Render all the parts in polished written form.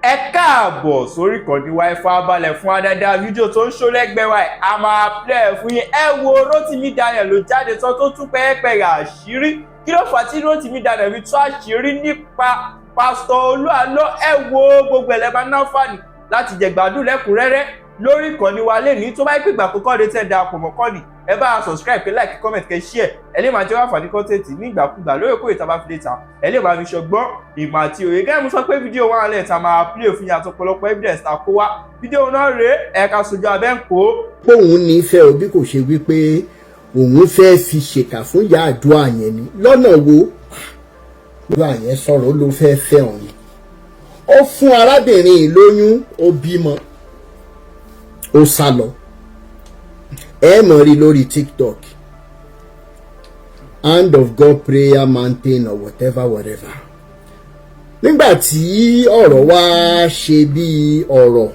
Ẹ káàbọ̀ sórí ìkànnì wa. Ẹ farabalẹ̀ fún adáadáa fídíò tó ń ṣó lẹ́gbẹ̀ẹ́ wa. A máa play ẹ̀ fún yín. Ẹ wo, Rótìmí Daniel ló jáde tán tó tún pẹ́ẹ́pẹ́rẹ́ àṣírí. Kí ló fà á tí Rótìmí Daniel fi tú àṣírí nípa Pásítọ̀ Olú Àlọ́? Ẹ wo, gbogbo ẹ̀ lẹ́ máa náfààní láti jẹ̀gbádùn lẹ́kùnrẹ́rẹ́ lórí ìkànnì wa lẹ́ni. Tó bá pè gbà kókó dé tẹ̀ darapọ̀ mọ́ kọ́ni, ẹ bá a subscribe, pé like, comment, kẹ́ share. Ẹ lè máa jẹ́ àǹfààní content ní ìgbàkúgbà lóòrèkóòrè tá a bá fi lè ta. Ẹ lè máa fi ṣọgbọ́n, ìmọ̀ àti òye. Gẹ́gẹ́ mo sọ pé fídíò wa lẹ̀ tá a máa play fún yín àtọ̀pọ̀lọpọ̀ evidence tá a kó wá. Fídíò náà rèé, ẹ ká sojú abẹ́ ń kó. Póun nífẹ̀ẹ́ o, bí kò ṣe wípé òun fẹ́ fi ṣèkà fún ìyá àdúrà yẹn ni. Lọ́nà wo? Àdúrà yẹn sọ̀rọ̀, ó ló fẹ́ fẹ́ òun. Ó fún arábìnrin yìí lóyún, ó bímọ, ó sá lọ. Ẹ mọ̀ rí lórí TikTok, Hand of God Prayer Mountain or whatever whatever. Nígbà tí ọ̀rọ̀ wá ṣe bí ọ̀rọ̀,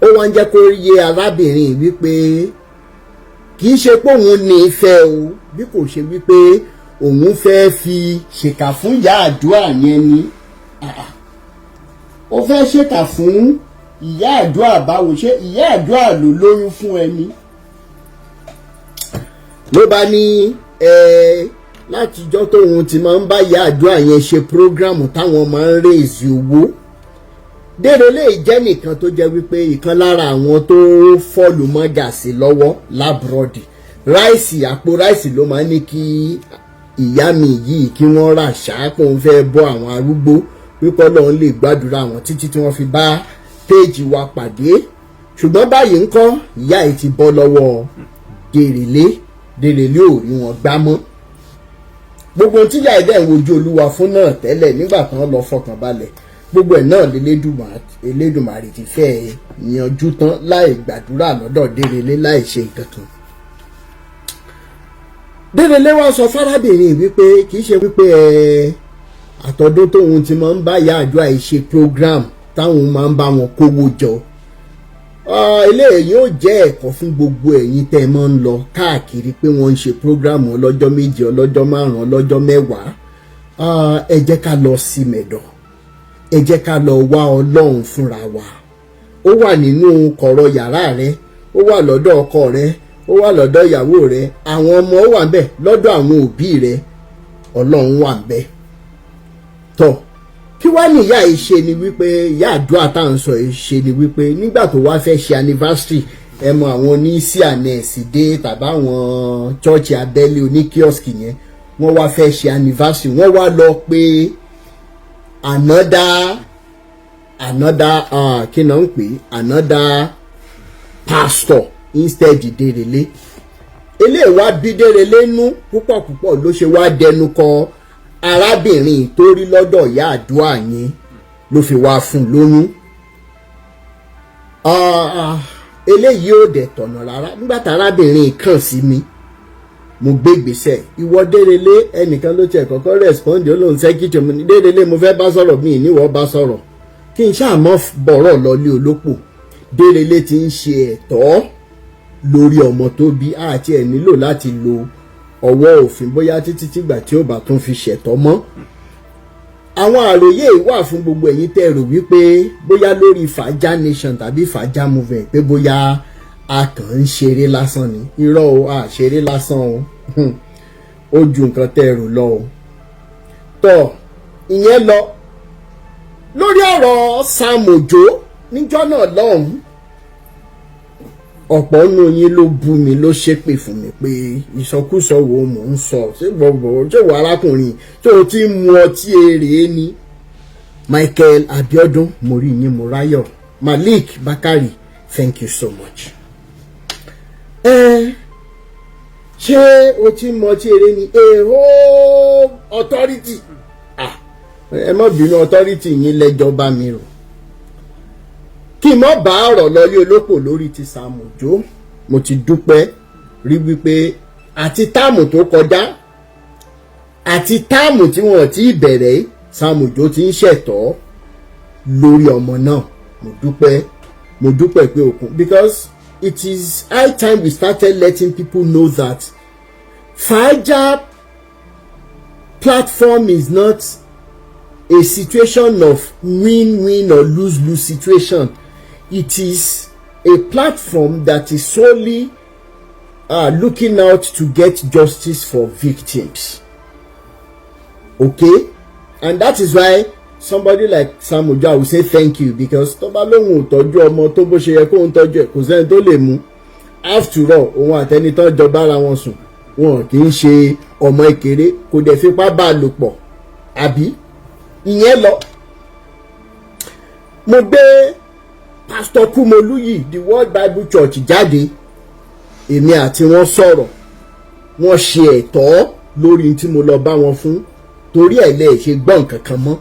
ó wá ń jẹ́ kó yé arábìnrin wípé kì í ṣe pé òun ní ìfẹ́ o, bí kò ṣe wípé òun fẹ́ fi ṣèkà fún ìyá àdúrà yẹn ni. Ó fẹ́ ṣèkà fún ìyá àdúrà báwo? Ṣé ìyá àdúrà ló lóyún fún ẹni? Ló bá ní ẹ látijọ́ tóun ti máa ń bá ìyá àdúrà yẹn ṣe program, táwọn máa ń raise owó. Dérelé jẹ́ nìkan tó jẹ́ wípé ìkan lára àwọn tó fall mọ́ gàsí lọ́wọ́ l'abroad. Rice, àpò rice ló máa ń ní kí ìyá mi yìí kí wọ́n rà ṣáàpọ̀, ń fẹ́ bọ́ àwọn arúgbó, wípé Ọlọ́run lè gbàdúrà àwọn títí tí wọ́n fi bá péèjì wa pàdé. Ṣùgbọ́n báyìí ńkọ́, ìyá yìí ti bọ́ lọ́wọ́ Dérelé. Dérelé ò rí wọn gbá mọ́. Gbogbo ohun tíyà ẹ̀dẹ̀ ń wojú Olúwa fún náà tẹ́lẹ̀ nígbà tán lọ fọkàn balẹ̀, gbogbo ẹ̀ náà l'Elédùmarè ti fẹ́ yanjú tán, láì gbàdúrà lọ́dọ̀ Dérelé, láì ṣe nǹkan kan. Dérelé wá sọ fárábìnrin wípé kì í ṣe wípé ẹ àtọdún tóun ti máa ń bá ìyá àdúrà yìí ṣe program, táwọn máa ń bá wọn kówó jọ. Eléyìí yóò jẹ́ ẹ̀kọ́ fún gbogbo ẹ̀yin tẹ́ ẹ máa ń lọ káàkiri pé wọ́n ń ṣe program ọlọ́jọ́ 7, ọlọ́jọ́ 5, ọlọ́jọ́ 10. Ẹ jẹ́ ká lọ sí mẹ̀dọ̀, ẹ jẹ́ ká lọ wá Ọlọ́run fúnra wa. Ó wà nínú kọ̀rọ̀ yàrá rẹ, ó wà lọ́dọ̀ ọkọ rẹ, ó wà lọ́dọ̀ ìyàwó rẹ, àwọn ọmọ, ó wà ńbẹ̀ lọ́dọ̀ àwọn òbí rẹ. Ọlọ́run wà ńbẹ̀. Tọ́ kí wá ní ìyá yìí ṣe ni wípé ìyá àdúrà tá à ń sọ yìí ṣe ni wípé nígbà tó wá fẹ́ ṣe anniversary, ẹ mọ àwọn oní cns dé tàbí àwọn chọ́ọ̀chì abẹ́lé oní kiosk yẹn, wọ́n wá fẹ́ ṣe anniversary, wọ́n wá lọ pé another, kí náà ń pè, another pastor instead Dérelé. Eléyìí wá bí Dérelé nú púpọ̀ púpọ̀, ló ṣe wá dẹnu kọ arábìnrin tó rí lọ́dọ̀ ìyá àdúrà yẹn, ló fi wá fún lóyún. Eléyìí ò dẹ̀ tọ̀nà rárá. Nígbà tá arábìnrin kàn sí mi, mo gbé ìgbésẹ̀. Ìwọ Dérelé, ẹnìkan ló tiẹ̀ kọ́kọ́ respond, ó lóun secretary. Mo ní Dérelé mo fẹ́ bá sọ̀rọ̀, mi níwọ̀ bá sọ̀rọ̀, kí n ṣáà mọ́ bọ̀rọ̀ lọ́lé olópò. Dérelé ti ń ṣe ẹ̀tọ́ lórí ọmọ tó bí, àti ẹ̀ nílò láti lo ọwọ́ òfin bóyá títí tìgbà tí ó bá tún fi ṣẹ̀tọ́ mọ́. Àwọn àròyé wà fún gbogbo ẹ̀yin tẹ́ rò wípé bóyá lórí Fàájà Nation tàbí Fàájà Movement pé bóyá a kàn ń ṣeré lásán ni. Irọ́ o, a ṣeré lásán o, ó ju nǹkan tẹ́ rò lọ o. Tọ́ ìyẹn lọ lórí ọ̀rọ̀ Sam Ojo níjọ́ náà lọ́hùn-ún. Ọ̀pọ̀ nínú yín ló bú mi, ló ṣépè fún mi pé ìsọkúsọ wo mò ń sọ. Ṣé gbogbo ṣé wọ arákùnrin tó o ti ń mu ọtí èrè ni? Michael Abiodun, mo rí yín, mo ráyọ̀. Malik Bakari, thank you so much. Ẹ ṣé o ti ń mu ọtí èrè ni? Èho authority, ẹ má bínú, authority yín lẹ́jọ́ bá mi rò. Kí n mọ́ bá ọ̀rọ̀ lọlé olópò lórí ti Sam Ojo, mo ti dúpẹ́ rí wípé àti term tó kọjá àti term tí wọ́n ti bẹ̀rẹ̀, Sam Ojo ti ń ṣẹ̀tọ́ lórí ọmọ náà. Mo dúpẹ́, mo dúpẹ́ pé òkun, because it is high time we started letting people know that Faja platform is not a situation of win-win or lose-lose situation. It is a platform that is solely looking out to get justice for victims. Okay, and that is why somebody like Sam Ojo, I will say thank you, because tó bá lóun ò tọ́jú ọmọ tó bó ṣe yẹ kóun tọ́jú ẹ̀, kò sẹ́ni tó lè mú. After all, òun àtẹni tó jọ bára wọn sùn, wọn kì í ṣe ọmọ ìkéré, kò dẹ̀ fipá bá a lò pọ̀ àbí. Ìyẹn lọ. Mo gbé Pastor Kumoluyi, the World Bible Church, jáde. Èmi àti wọn sọ̀rọ̀, wọ́n ṣe ẹ̀tọ́ lórí tí mo lọ bá wọn fún, torí ẹ̀ lè ṣe gbọ́ nǹkan kan mọ́.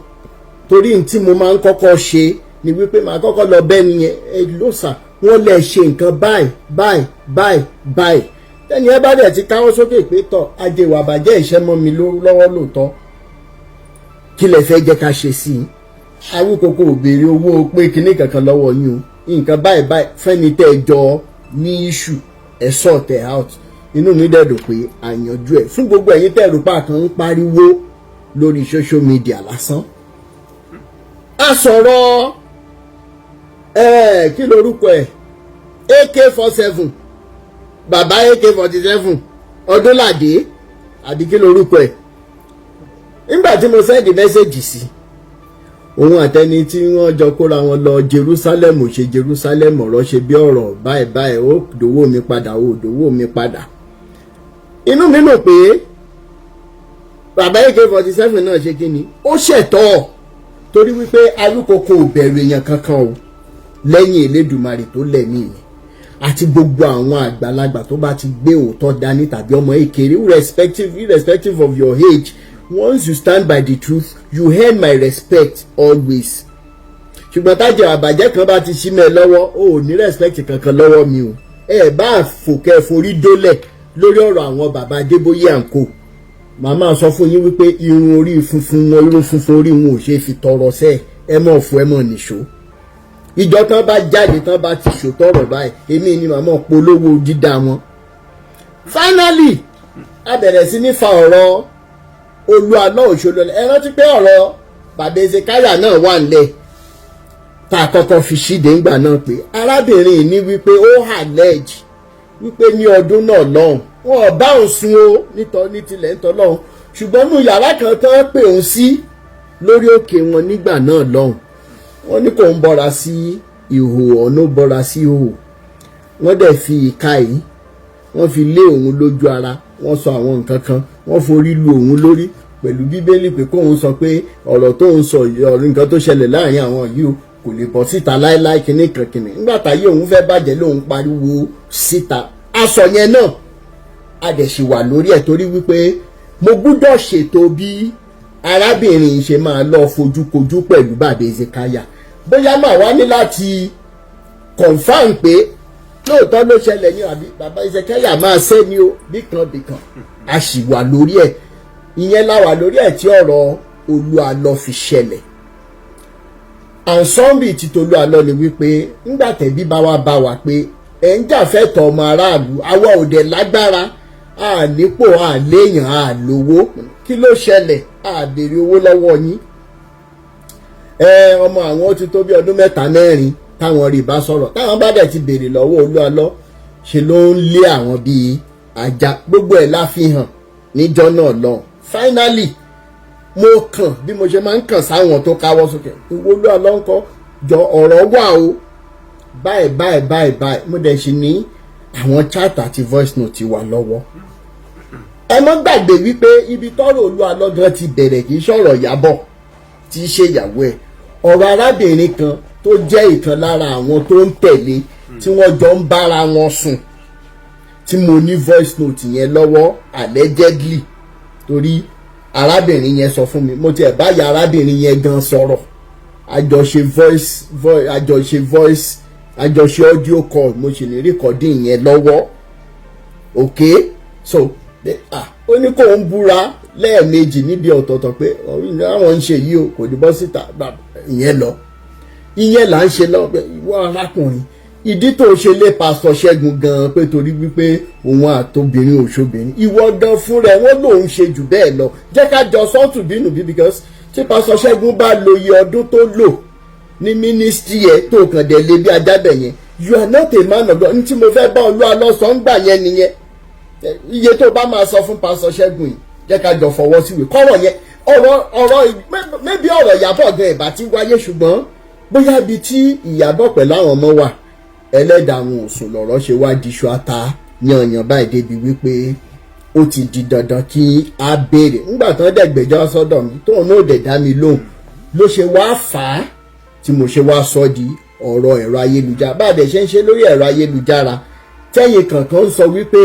Torí tí mo máa ń kọ́kọ́ ṣe ni wípé màá kọ́kọ́ lọ bẹ́ẹ̀ nìyẹn, ẹ ló sà, wọ́n lè ṣe nǹkan báyìí báyìí báyìí báyìí. Tẹ́ni ẹ bá dẹ̀ ti káwọ́ sókè pé tọ̀, ajé ìwà bàjẹ́ ìṣẹ́ mọ́ mi lọ́wọ́ lóòótọ́, kí lẹ fẹ́ jẹ́ ká ṣe sí i? Awíkoko ò béèrè owó pé kinní kankan lọ́wọ́ yín o. Nǹkan báyìí báyìí, fẹ́ni tẹ́ ẹ jọ ní issue, ẹ sort ẹ out. Inú mi dẹ̀ dùn pé àyànjú ẹ̀ fún gbogbo ẹ̀yin tẹ́ ẹ̀rù pa kan ń pariwo lórí social media lásán. A sọ̀rọ̀ ẹ̀, kí lorúkọ ẹ̀, AK-47, bàbá AK-47, Ọdúnládé àbí kí lorúkọ ẹ̀. Nígbà tí mo send message sí òun àtẹni tí wọ́n jọ kóra wọn lọ Jerusalem, ṣe Jerusalem, ọ̀rọ̀ ṣe bí ọ̀rọ̀ báyìí báyìí, ó dòwó mi padà, ó dòwó mi padà. Inú mi nù pé bàbá AK-47 náà ṣe kí ni, ó ṣẹ̀tọ́, torí wípé Awíkoko ò bẹ̀rù èèyàn kankan o, lẹ́yìn Elédùmarè tó lẹ̀mí mi àti gbogbo àwọn àgbàlagbà tó bá ti gbé òótọ́ dání tàbí ọmọ èkéré. Irrespective of your age, once you stand by the truth, you earn my respect always. Ṣùgbọ́n tájọ àbàjẹ́ kan bá ti ṣí mẹ́ lọ́wọ́, o ò ní respect kankan lọ́wọ́ mi o. Ẹ bá fòkẹ́ forí dólẹ̀ lórí ọ̀rọ̀ àwọn bàbá Adébóyè àǹkó, màá máa sọ fún yín wípé irun orí funfun wọn, irun funfun orí wọn ò ṣe é fi tọrọ sẹ́ẹ̀. Ẹ mọ̀ fún ẹ mọ̀ nìṣó. Ìjọ tán bá jáde tán bá ti ṣòtọrọ báyìí, èmi ni màmá polówó dídá wọn. Finally, a bẹ̀rẹ̀ sí ní fa ọ̀rọ̀ Olú Àlọ́ Òṣòlò. Ẹ rántí pé ọ̀rọ̀ bàbá Ezekiah náà wà nílẹ̀ tá a kọ́kọ́ fi ṣíde ńgbà náà, pé arábìnrin ní wípé ó allege wípé ní ọdún náà lọ́hùn, wọn ò bá òun sùn o nítọ́ ní tilẹ̀ ń tọ́ lọ́hùn, ṣùgbọ́n nù yàrá kan tán pè òun sí lórí òkè wọn nígbà náà lọ́hùn, wọ́n ní kò ń bọ́ra sí ìhò, ọ̀nà bọ́ra sí ìhò, wọ́n dẹ̀ fi ìka yìí, wọ́n fi lé òun lójú ara, wọ́n sọ àwọn nǹkan kan, wọ́n forí lu òun lórí pẹ̀lú Bíbélì, pé kóun sọ pé ọ̀rọ̀ tó ń sọ, ọ̀rọ̀ nǹkan tó ṣẹlẹ̀ láàrin àwọn yìí o, kò lè bọ́ síta láéláé, kinní kan kinní. Nígbà táyé òun fẹ́ bàjẹ́ lòun pariwo síta. Aṣọ yẹn náà a dẹ̀ ṣì wà lórí ẹ̀, torí wípé mo gbúdọ̀ ṣètò bí arábìnrin ṣe máa lọ fojúkojú pẹ̀lú bàbá Ezekiah. Bóyá màá wá ní láti confirm pé lóòótọ́ ló ṣẹlẹ̀ ní, àbí bàbá Ezekiah máa ṣe ni o, bíkan bíkan. A sì wà lórí ẹ̀. Ìyẹn la wà lórí ẹ̀ tí ọ̀rọ̀ Olú Àlọ́ fi ṣẹlẹ̀. Ànsọ́nbì ti Tolú Àlọ́ ni wípé ńgbà tẹ̀bí bá wa bá wa pé ẹ̀ ń jà fẹ́tọ̀ ọmọ aráàlú, àwa ò dẹ̀ lágbára, a nípò, a léèyàn, a lówó. Kí ló ṣẹlẹ̀? A béèrè owó lọ́wọ́ yín. Ẹ ọmọ àwọn ó ti tó bí ọdún 3 4 táwọn rí bá sọ̀rọ̀, táwọn bá dẹ̀ ti béèrè lọ́wọ́ Olú Àlọ́, ṣe ló ń lé àwọn bíi ajá. Gbogbo ẹ̀ la fi hàn níjọ́ náà lọ. Finally, mo kàn bí mo ṣe máa ń kàn sáwọn tó káwọ́ sókè. Ìwọ Olú Àlọ́ ńkọ́? Jọ, ọ̀rọ̀ wà o, báyìí báyìí báyìí báyìí. Mo dẹ̀ ṣì ní àwọn chat àti voice note ti wà lọ́wọ́. Ẹ mọ́ gbàgbé wípé ibi tọ́rọ̀ Olú Àlọ́ gan ti bẹ̀rẹ̀, kì í ṣọ̀rọ̀ Ìyábọ̀ tí í ṣe ìyàwó ẹ̀, ọ̀rọ̀ arábìnrin kan tó jẹ́ ìkan lára àwọn tó ń tẹ̀lé tí wọ́n jọ ń bára wọn sùn, tí mo ní voice note yẹn lọ́wọ́ allegedly, torí arábìnrin yẹn sọ fún mi. Mo tiẹ̀ báyà arábìnrin yẹn gan sọ̀rọ̀, àjọṣe voice, àjọṣe voice, àjọṣe audio call, mo sì ní recording yẹn lọ́wọ́. Ok, so ó ní kó ń búra lẹ́ẹ̀mejì níbi ọ̀tọ̀ọ̀tọ̀ pé àwọn ń ṣe yìí o, kò ní bọ́ síta. Ìyẹn lọ, ìyẹn là ń ṣe lọ. Ìwọ arákùnrin, ìdí tó ṣe lé Pásítọ̀ Ṣẹ́gun gan-an pé torí wípé òun àtobìnrin òṣobìnrin, ìwọ gan fúnra ẹ, wọ́n lòun ṣe jù bẹ́ẹ̀ lọ. Jẹ́ ká jọ sọ́ọ̀tù bínú bí, because Tí Pásítọ̀ Ṣẹ́gun bá lo iye ọdún tó lò ní ministry ẹ̀, tó kàn dé lé bí ajábẹ̀ yẹn, you are not a man of God. Ní tí mo fẹ́ bá Olúwa lọ́sàn-án gbà yẹn nìyẹn. Iye tó bá máa sọ fún Pásítọ̀ Ṣẹ́gun yìí, jẹ́ ká jọ fọwọ́ síwèé kọ́rọ̀ yẹn. Ọ̀rọ̀ maybe ọ̀rọ̀ Ìyábọ̀ gan ìbá ti wáyé, ṣùgbọ́n bóyá ibi tí Ìyábọ̀ pẹ̀lú àwọn ọmọ wà, ẹlẹ́dàá àwọn òsùn, lọ̀rọ̀ ṣe wá diṣu ata yanyan báyìí, débi wípé ó ti di dandan kí a béèrè. Ńgbà tán dẹ̀ gbẹ́jọ́ sọ́dọ̀ mi, tóun náà dẹ̀ dá mi lóhùn, ló ṣe wá fà á tí mo ṣe wá sọ di ọ̀rọ̀ ẹ̀rọ ayélujára. Bá a dẹ̀ ṣe ń ṣe lórí ẹ̀rọ ayélujára, tẹ́yìn kankan ń sọ wípé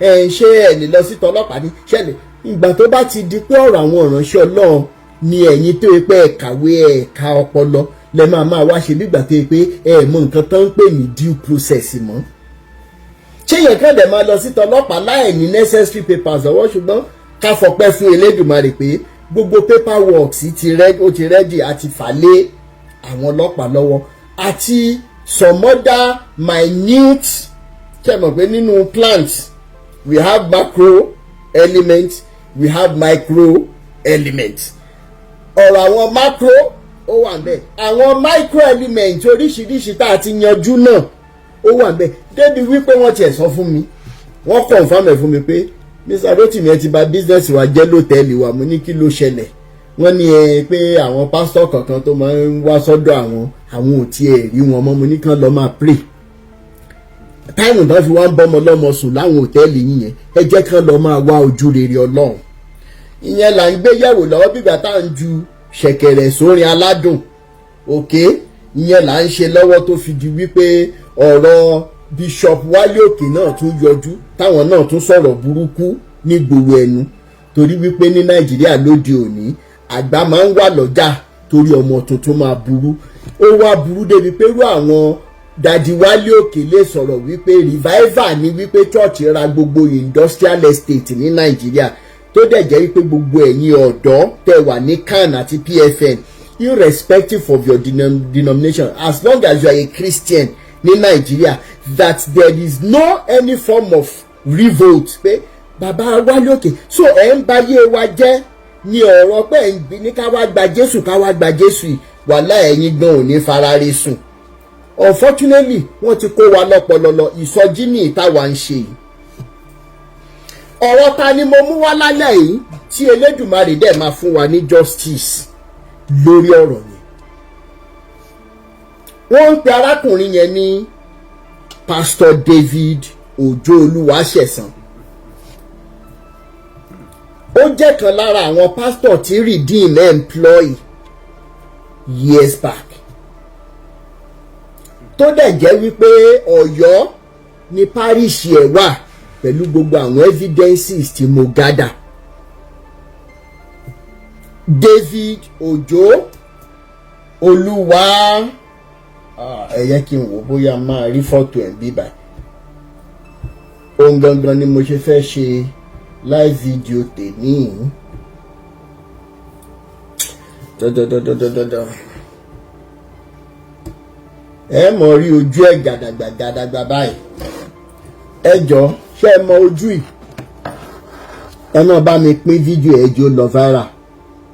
ẹ ṣé ẹ lè lọ sí tọlọ́pàá ní ṣẹlẹ̀. Ìgbà tó bá ti di pé ọ̀rọ̀ àwọn ìránṣẹ́ Ọlọ́run ni, ẹ̀yin tó yẹ pé ẹ kàwé, ẹ̀ka ọpọlọ lẹ máa máa wá ṣe nígbà tó yẹ pé ẹ mọ nǹkan tó ń pè ní due process mọ́. Ṣé yẹn kàn dẹ̀ máa lọ sí tọlọ́pàá láì ní necessary papers lọ́wọ́? Ṣùgbọ́n ká fọpẹ́ fún Elédùmarè pé gbogbo paperwork ti ready, ó ti ready, àti fà lé àwọn ọlọ́pàá lọ́wọ́, àti some other minute. Ṣe mọ̀ pé nínú plant, we have macro element, we have micro element. Ọ̀rọ̀ àwọn macro ó wà ń bẹ̀, àwọn micro element oríṣiríṣi tá a ti yanjú náà ó wà ń bẹ̀, débi wípé wọ́n tiẹ̀ sọ fún mi, wọ́n confirm ẹ̀ fún mi pé Mr. Rotimi, ẹ ti bà business wa jẹ́ lọ́tẹ̀ẹ̀lì wa. Mo ní kí ló ṣẹlẹ̀? Wọ́n ní ẹ pé àwọn pásítọ̀ kankan tó máa ń wá sọ́dọ̀ àwọn, àwọn ò tiẹ̀ rí wọn mọ́. Mo ní kán lọ máa pray. Time tó fi wá ń bọ́mọ lọ́mọ sùn láwọn hòtẹ́ẹ̀lì yìí yẹn, ẹ jẹ́ kán lọ máa wá ojú rere Ọlọ́run. Ìyẹn là ń gbé yẹ̀wò lọ́wọ́, bígbà tá à ń ju ṣẹ̀kẹ̀rẹ̀ sórin aládùn òkè. Ìyẹn là ń ṣe lọ́wọ́ tó fi di wípé ọ̀rọ̀ Bishop Wálé Òkè náà tún yọjú, táwọn náà tún sọ̀rọ̀ burúkú ní gbòòrò ẹnu, torí wípé ní Nàìjíríà lóde òní, àgbà máa ń wà lọ́jà torí ọmọ tuntun máa burú. Ó wá burú débi pé irú àwọn Daddy Wálé Òkè lè sọ̀rọ̀ wípé revival ní, wípé church ra gbogbo industrial estate ní Nàìjíríà, tó dẹ̀ jẹ́ wípé gbogbo ẹ̀yin ọ̀dọ́ tẹ́ wà ní CAN àti PFN, irrespective of your denomination, as long as you are a Christian ní Nàìjíríà, that there is no any form of revolt. Pé bàbá Wálé Òkè, so ẹ̀ ń báyé wa jẹ́ ní ọ̀rọ̀ pé ẹ̀ ń gbin ní ká wá gba Jésù, ká wá gba Jésù yìí, wàhálà ẹ̀yin gan ò ní farare sùn. Unfortunately, wọ́n ti kó wa lọ́pọlọlọ. Ìsọjí ní ìta wa ń ṣe yìí. Ọ̀rọ̀ ta ni mo mú wá lálẹ́ yìí tí Elédùmarè dẹ̀ máa fún wa ní justice lórí ọ̀rọ̀ yẹn? Wọ́n ń pe arákùnrin yẹn ní Pastor David Òjó Olúwaṣẹ̀san. Ó jẹ́ kan lára àwọn pásítọ̀ tí Redeem employ years back, tó dẹ̀ jẹ́ wípé Ọ̀yọ́ ní parish ẹ̀ wà, pẹ̀lú gbogbo àwọn evidences tí mo gather. David Òjó Olúwa, ẹ yẹ kí n wò bóyá máa rí fọ́tò ẹ̀ bí báyìí. Ohun gangan ni mo ṣe fẹ́ ṣe live video tèmi dandandandandandan. Ẹ mọ̀ rí ojú ẹ̀ gàdàgbà gàdàgbà báyìí. Ẹ jọ, ṣé ẹ mọ ojú yìí? Ẹ náà bá mi pín fídíò ẹ jọ̀ọ́, lọ viral.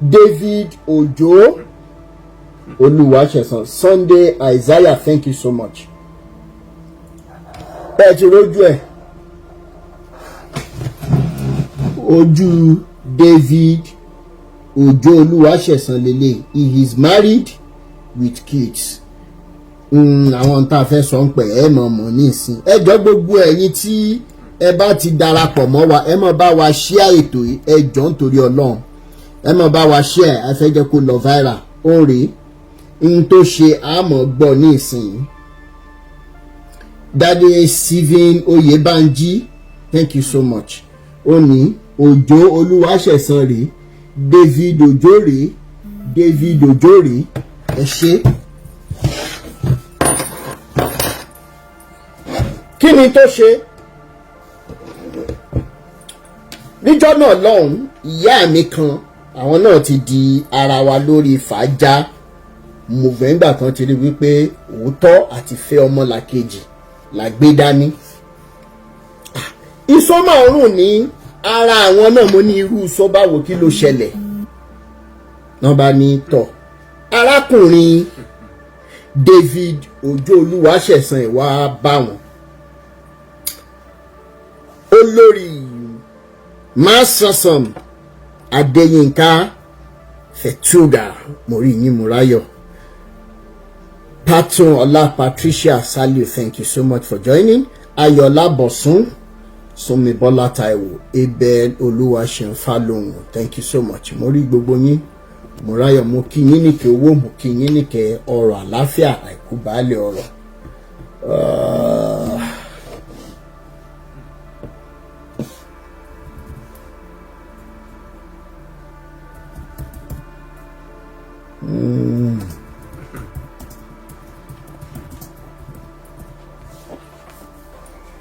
David Ojo Olúwaṣẹ̀san Sunday Isaiah, thank you so much. Ẹ ti rójú ẹ, ojú David Ojo Olúwaṣẹ̀san lélẹ̀. He is married with kids. Àwọn tá a fẹ́ sọ ń pẹ̀ ẹ́ mọ̀ mọ̀ nísìn. Ẹ jọ, gbogbo ẹ̀yin tí ẹ bá ti darapọ̀ mọ́ wa, ẹ mọ̀ bá wa share ètò yìí. Ẹ jọ, nítorí Ọlọ́run, ẹ mọ̀ bá wa share. Ẹ fẹ́ jẹ́ kó lọ viral. Ó rèé n tó ṣe àmọ́ gbọ́ nísìn. Daddy Stephen Oyèbánjí, thank you so much. Ó ní Òjó Olúwaṣẹ̀san rèé, David Òjó rèé, David Òjó rèé. Ẹ ṣé. Kí ni tó ṣe níjọ́ náà lọ́hùn? Ìyá mi kan, àwọn náà ti di ara wa lórí fàájà movember kan, ti rí wípé òótọ́ àti fẹ́ ọmọlàkejì là gbé dání. Ìsọ máa ń rùn ní ara àwọn náà. Mo ní irú iṣó báwo? Kí ló ṣẹlẹ̀? Wọ́n bá ní tọ̀, arákùnrin David Òjó Olúwaṣẹ̀san ìwà bá wọn. Olórí Masasan Adéyínká Fẹ̀túgà, mo rí yín, Múráyọ̀ Patun Ọlá, Patricia Saliu, thank you so much for joining. Ayọ̀lá Bọ̀sún, Súnmibọ́lá Táíwò, Abel Olúwaṣeun Fálóhùn, thank you so much. Mo rí gbogbo yín, Múráyọ̀. Mo kí yín níkẹ́ owó, mo kí yín níkẹ́ ọrọ̀, àláfíà, àìkú baálé ọrọ̀.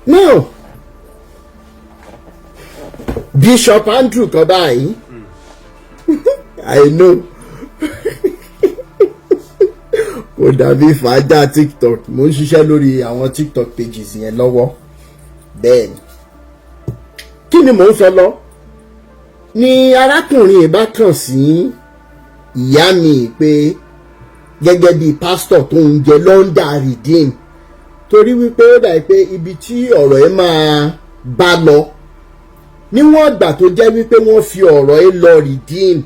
Now, Bishop Andrew kan báyìí, I know kò dàbí fàájà TikTok. Mo ń ṣiṣẹ́ lórí àwọn TikTok pages yẹn lọ́wọ́. Bẹ́ẹ̀ ni, kí ni mò ń sọ lọ ni arákùnrin yìí bá kàn sí ìyá mi pé gẹ́gẹ́ bíi pásítọ̀ tó ń jẹ London Redeem, torí wípé ó dàbí pé ibi tí ọ̀rọ̀ ẹ máa bá lọ, níwọ̀n ìgbà tó jẹ́ wípé wọ́n fi ọ̀rọ̀ ẹ lọ Redeem,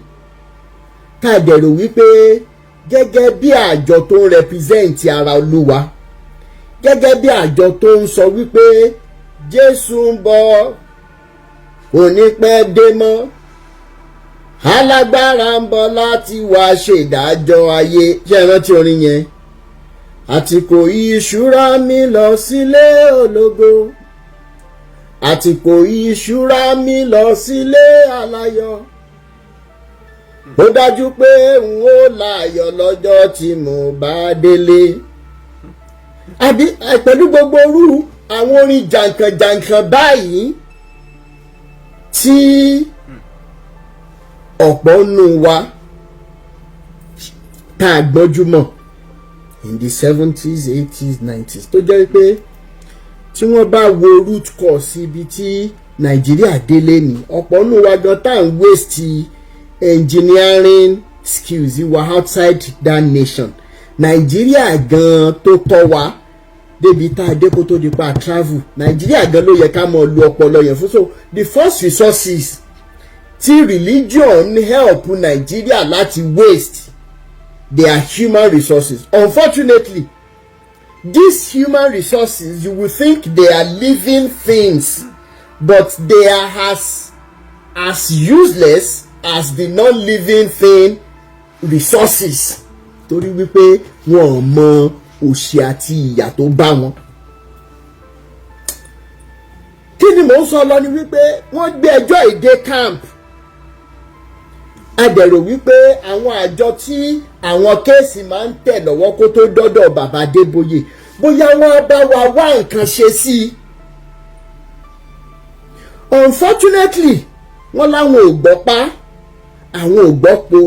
ká dẹ̀rò wípé gẹ́gẹ́ bí àjọ tó ń represent ara Olúwa, gẹ́gẹ́ bí àjọ tó ń sọ wípé Jésù ń bọ̀, kò ní pẹ́ dé mọ́, alágbára ń bọ̀ láti wá ṣèdájọ́ ayé. Ṣé ẹ rántí orin yẹn? Àtìkò ìṣúra mi lọ sílé ológo, àtìkò ìṣúra mi lọ sílé aláyọ̀, ó dájú pé n ó láyọ̀ lọ́jọ́ tí mo bá délé. Àbí pẹ̀lú gbogbo orú àwọn orin jàǹkànjàǹkàn báyìí tí ọ̀pọ̀ nù wa tá a gbọ́njú mọ̀ in the 70s, 80s, 90s, tó jẹ́ pé tí wọ́n bá wo root cause ibi tí Nàìjíríà délé ní, ọ̀pọ̀ nù wa gan tá à ń waste engineering skills wa outside that nation. Nàìjíríà gan tó tọ́ wa débi tá a dé kó tó di pa travel, Nàìjíríà gan ló yẹ ká mọ̀ lu ọpọlọ yẹn fún. So the first resources tí religion help Nàìjíríà láti waste, they are human resources. Unfortunately, these human resources, you will think they are living things, but they are as useless as the non-living thing resources, torí wípé wọn ò mọ òṣì àti ìyà tó bá wọn. Kí ni mò ń sọ lọ ni wípé wọ́n gbé ẹjọ́ ìdè camp. A dẹ̀ rò wípé àwọn àjọ tí àwọn case máa ń tẹ̀ lọ́wọ́ kó tó dọ́dọ̀ bàbá Adébóyè, bóyá wọ́n bá wa wá nǹkan ṣe sí i. Unfortunately, wọ́n láwọn ò gbọ́ pa, àwọn ò gbọ́ po.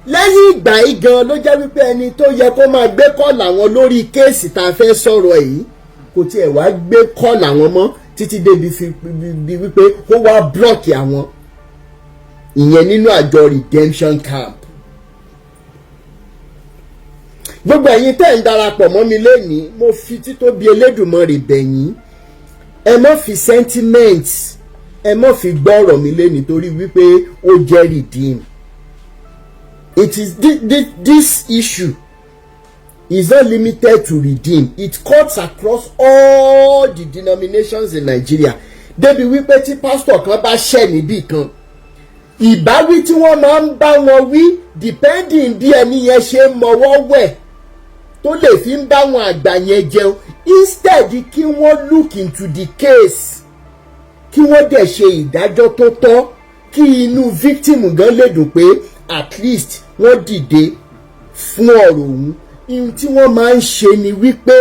Lẹ́yìn ìgbà yìí gan ló jẹ́ wípé ẹni tó yẹ kó máa gbé call àwọn lórí case tá a fẹ́ sọ̀rọ̀ yìí kò tiẹ̀ wá gbé call àwọn mọ́, títí débi fi bí wípé ó wá block àwọn, ìyẹn nínú àjọ Redemption Camp. Gbogbo ẹ̀yin tẹ́ ń darapọ̀ mọ́ mi lénìí, mo fi títóbi Elédùmarè bẹ̀ yín, ẹ má fi sentiment, ẹ má fi gbọ́ ọ̀rọ̀ mi lénìí, torí wípé ó jẹ́ Redeem. It is this, this issue is not limited to Redeem. It cuts across all the denominations in Nigeria, débi wípé tí pásítọ̀ kan bá ṣẹ̀ níbì kan, ìbáwí tí wọ́n máa ń bá wọn wí, depending bí ẹni yẹn ṣe ń mọwọ́ wẹ̀ tó lè fi ń bá wọn àgbà yẹn jẹun, instead kí wọ́n look into the case, kí wọ́n dẹ̀ ṣe ìdájọ́ tó tọ́, kí inú victim gan lè dùn pé at least wọ́n dìde fún ọ̀rọ̀ òun, ihun tí wọ́n máa ń ṣe ni wípé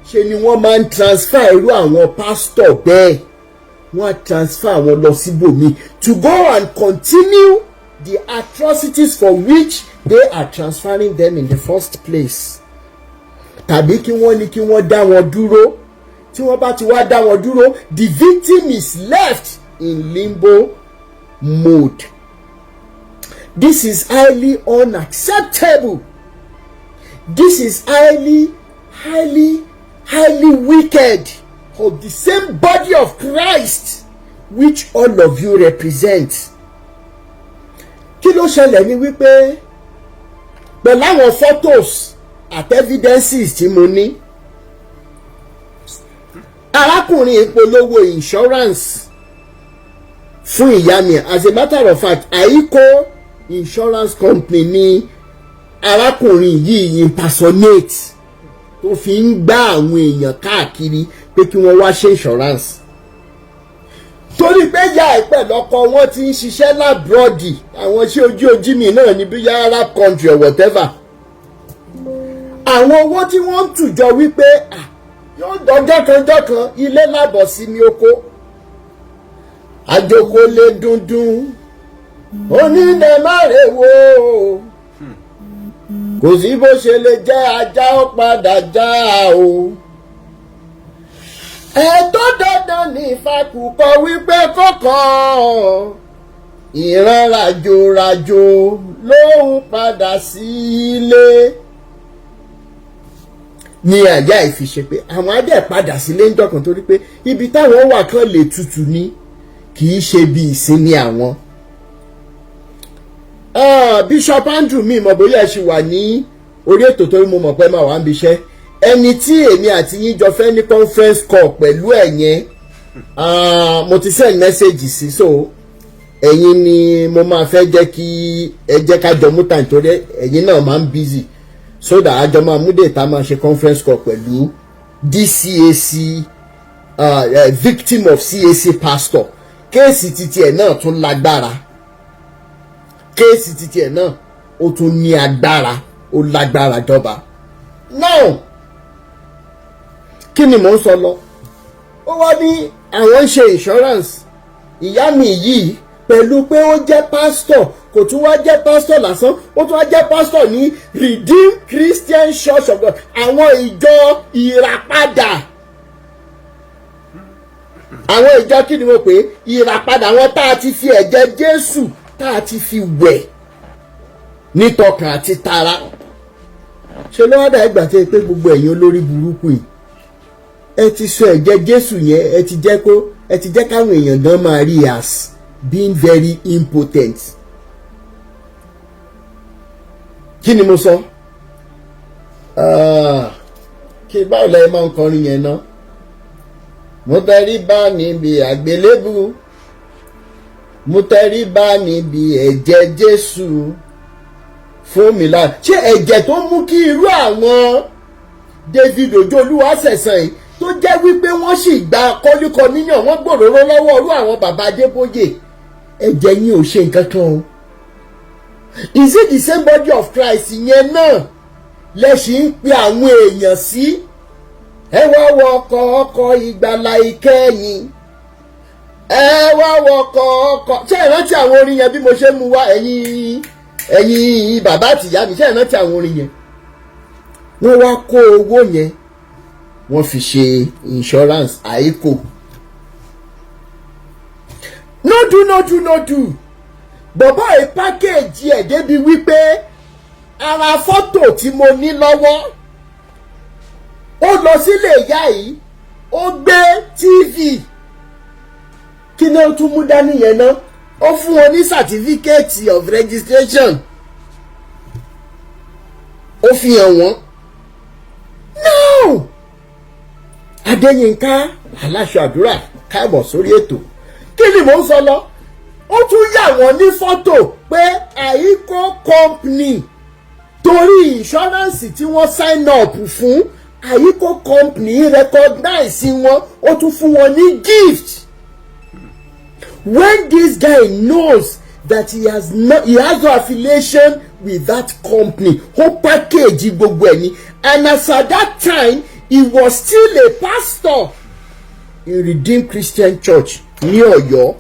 ṣe ni wọ́n máa ń transfer irú àwọn pásítọ̀ bẹ́ẹ̀, wọ́n á transfer àwọn lọ síbòmíì to go and continue the atrocities for which they are transferring them in the first place, tàbí kí wọ́n ní kí wọ́n dá wọn dúró. Tí wọ́n bá ti wá dá wọn dúró, the victim is left in limbo mode. This is highly unacceptable. This is highly, highly, highly wicked of the same body of Christ which all of you represent. Kí ló ṣẹlẹ̀ ni wípé pẹ̀lú àwọn photos àti evidences tí mo ní, arákùnrin ìpolówó insurance fún ìyá mi. As a matter of fact, AIICO Insurance Company ní arákùnrin yìí impersonate tó fi ń gbá àwọn èèyàn káàkiri pé kí wọ́n wá ṣe insurance, torí pé ìyá ẹ̀ pẹ̀lú ọkọ wọn ti ń ṣiṣẹ́ l'abroad, àwọn ṣé ojú ojú mi náà ní bí Arab country or whatever. Àwọn owó tí wọ́n ń tùjọ wípé yóò dọjọ́ kan jọ́ kan, ilé lábọ̀ sí mi, oko àjòkó lè dundun onílẹ̀ márèwò, kò sí bó ṣe lè jẹ́, ajá ó padà já o. Ẹ̀tọ́ dandan ní ìfakùkọ wípé kọ́kọ́ ìran ràjòràjò ló ń padà sílé ní àyà ìfiṣe pé àwọn á dẹ̀ padà sílé ń jọkàn, torí pé ibi táwọn wà kàn lè tutù ni, kì í ṣe bí ìsinmi àwọn. Bishop Andrew, mi mọ̀ bóyá ẹ ṣì wà ní orí ètò, torí mo mọ̀ pé máa wà ń bíṣẹ́. Ẹni tí èmi àti yín jọ fẹ́ ní conference call pẹ̀lú ẹ̀ yẹn, mo ti send message sí, so ẹ̀yin ni mo máa fẹ́ jẹ́ kí ẹ jẹ́ ká jọ mú time, torí ẹ̀yin náà máa ń busy, so that àjọ máa mú date, máa ṣe conference call pẹ̀lú DCAC, victim of CAC pastor. Case titi ẹ̀ náà tún lágbára, case titi ẹ̀ náà ó tún ní agbára, ó lágbára jọba. Now, kí ni mò ń sọ lọ? Ó wá ní àwọn ń ṣe insurance. Ìyá mi yìí, pẹ̀lú pé ó jẹ́ pásítọ̀, kò tún wá jẹ́ pásítọ̀ lásán, ó tún wá jẹ́ pásítọ̀ ní Redeemed Christian Church of God, àwọn ìjọ ìràpadà. Àwọn ìjọ kí ni mo pè é? Ìràpadà, àwọn tá a ti fi ẹ̀jẹ̀ Jésù tá a ti fi wẹ̀ nítọkàn àti tara. Ṣe ló wá dà ìgbà tí pé gbogbo ẹ̀yin olórí burúkú yìí, ẹ ti sọ ẹ̀jẹ̀ Jésù yẹn, ẹ ti jẹ́ káwọn èèyàn gan máa rí as being very impotent. Kí ni mo sọ? Kí báwo lẹ́yìn máa ń kọrin yẹn náà? Mo tẹríba níbi àgbélébù, mo tẹríba níbi ẹ̀jẹ̀ Jésù fún mi lára. Ṣé ẹ̀jẹ̀ tó mú kí irú àwọn David Ojo Olúwaṣẹ̀san yìí, tó jẹ́ wípé wọ́n sì gba kọ́líkọ́ níyàn, wọ́n gbòòrò lọ́wọ́ irú àwọn bàbá Adébóyè, ẹ̀jẹ̀ yín ò ṣe nǹkan kan o? Is it the same body of Christ yẹn náà lẹ́sìn ń pe àwọn èèyàn sí, ẹ wá wọkọ̀ ọkọ̀ ìgbàlà ìkẹyìn, ẹ wá wọkọ̀ ọkọ̀? Ṣé ìrántí àwọn orin yẹn bí mo ṣe mú wá? Ẹ̀yin bàbá àtìyá mi, ṣé ìrántí àwọn orin yẹn? Wọ́n wá kó owó yẹn, wọ́n fi ṣe insurance AIICO. No do, no do, no do. Bọ̀bọ́ ẹ̀ package ẹ̀ débi wípé ara fọ́tò tí mo ní lọ́wọ́, ó lọ sílé ìyá yìí, ó gbé TV. Kí ni ó tún mú dání yẹn náà? Ó fún wọn ní certificate of registration, ó fi hàn wọ́n. No, Adéyínká aláṣọ àdúrà, káàbọ̀ sórí ètò. Kí ni mò ń sọ lọ? Ó tún yà wọ́n ní fọ́tò pé AIICO Company, torí insurance tí wọ́n sign up fún, AIICO Company recognize wọn, ó tún fún wọn ní gift. When this guy knows that he has no affiliation with that company, ó package gbogbo ẹ̀ ni. And as at that time, he was still a pastor in Redeemed Christian Church ní Ọ̀yọ́.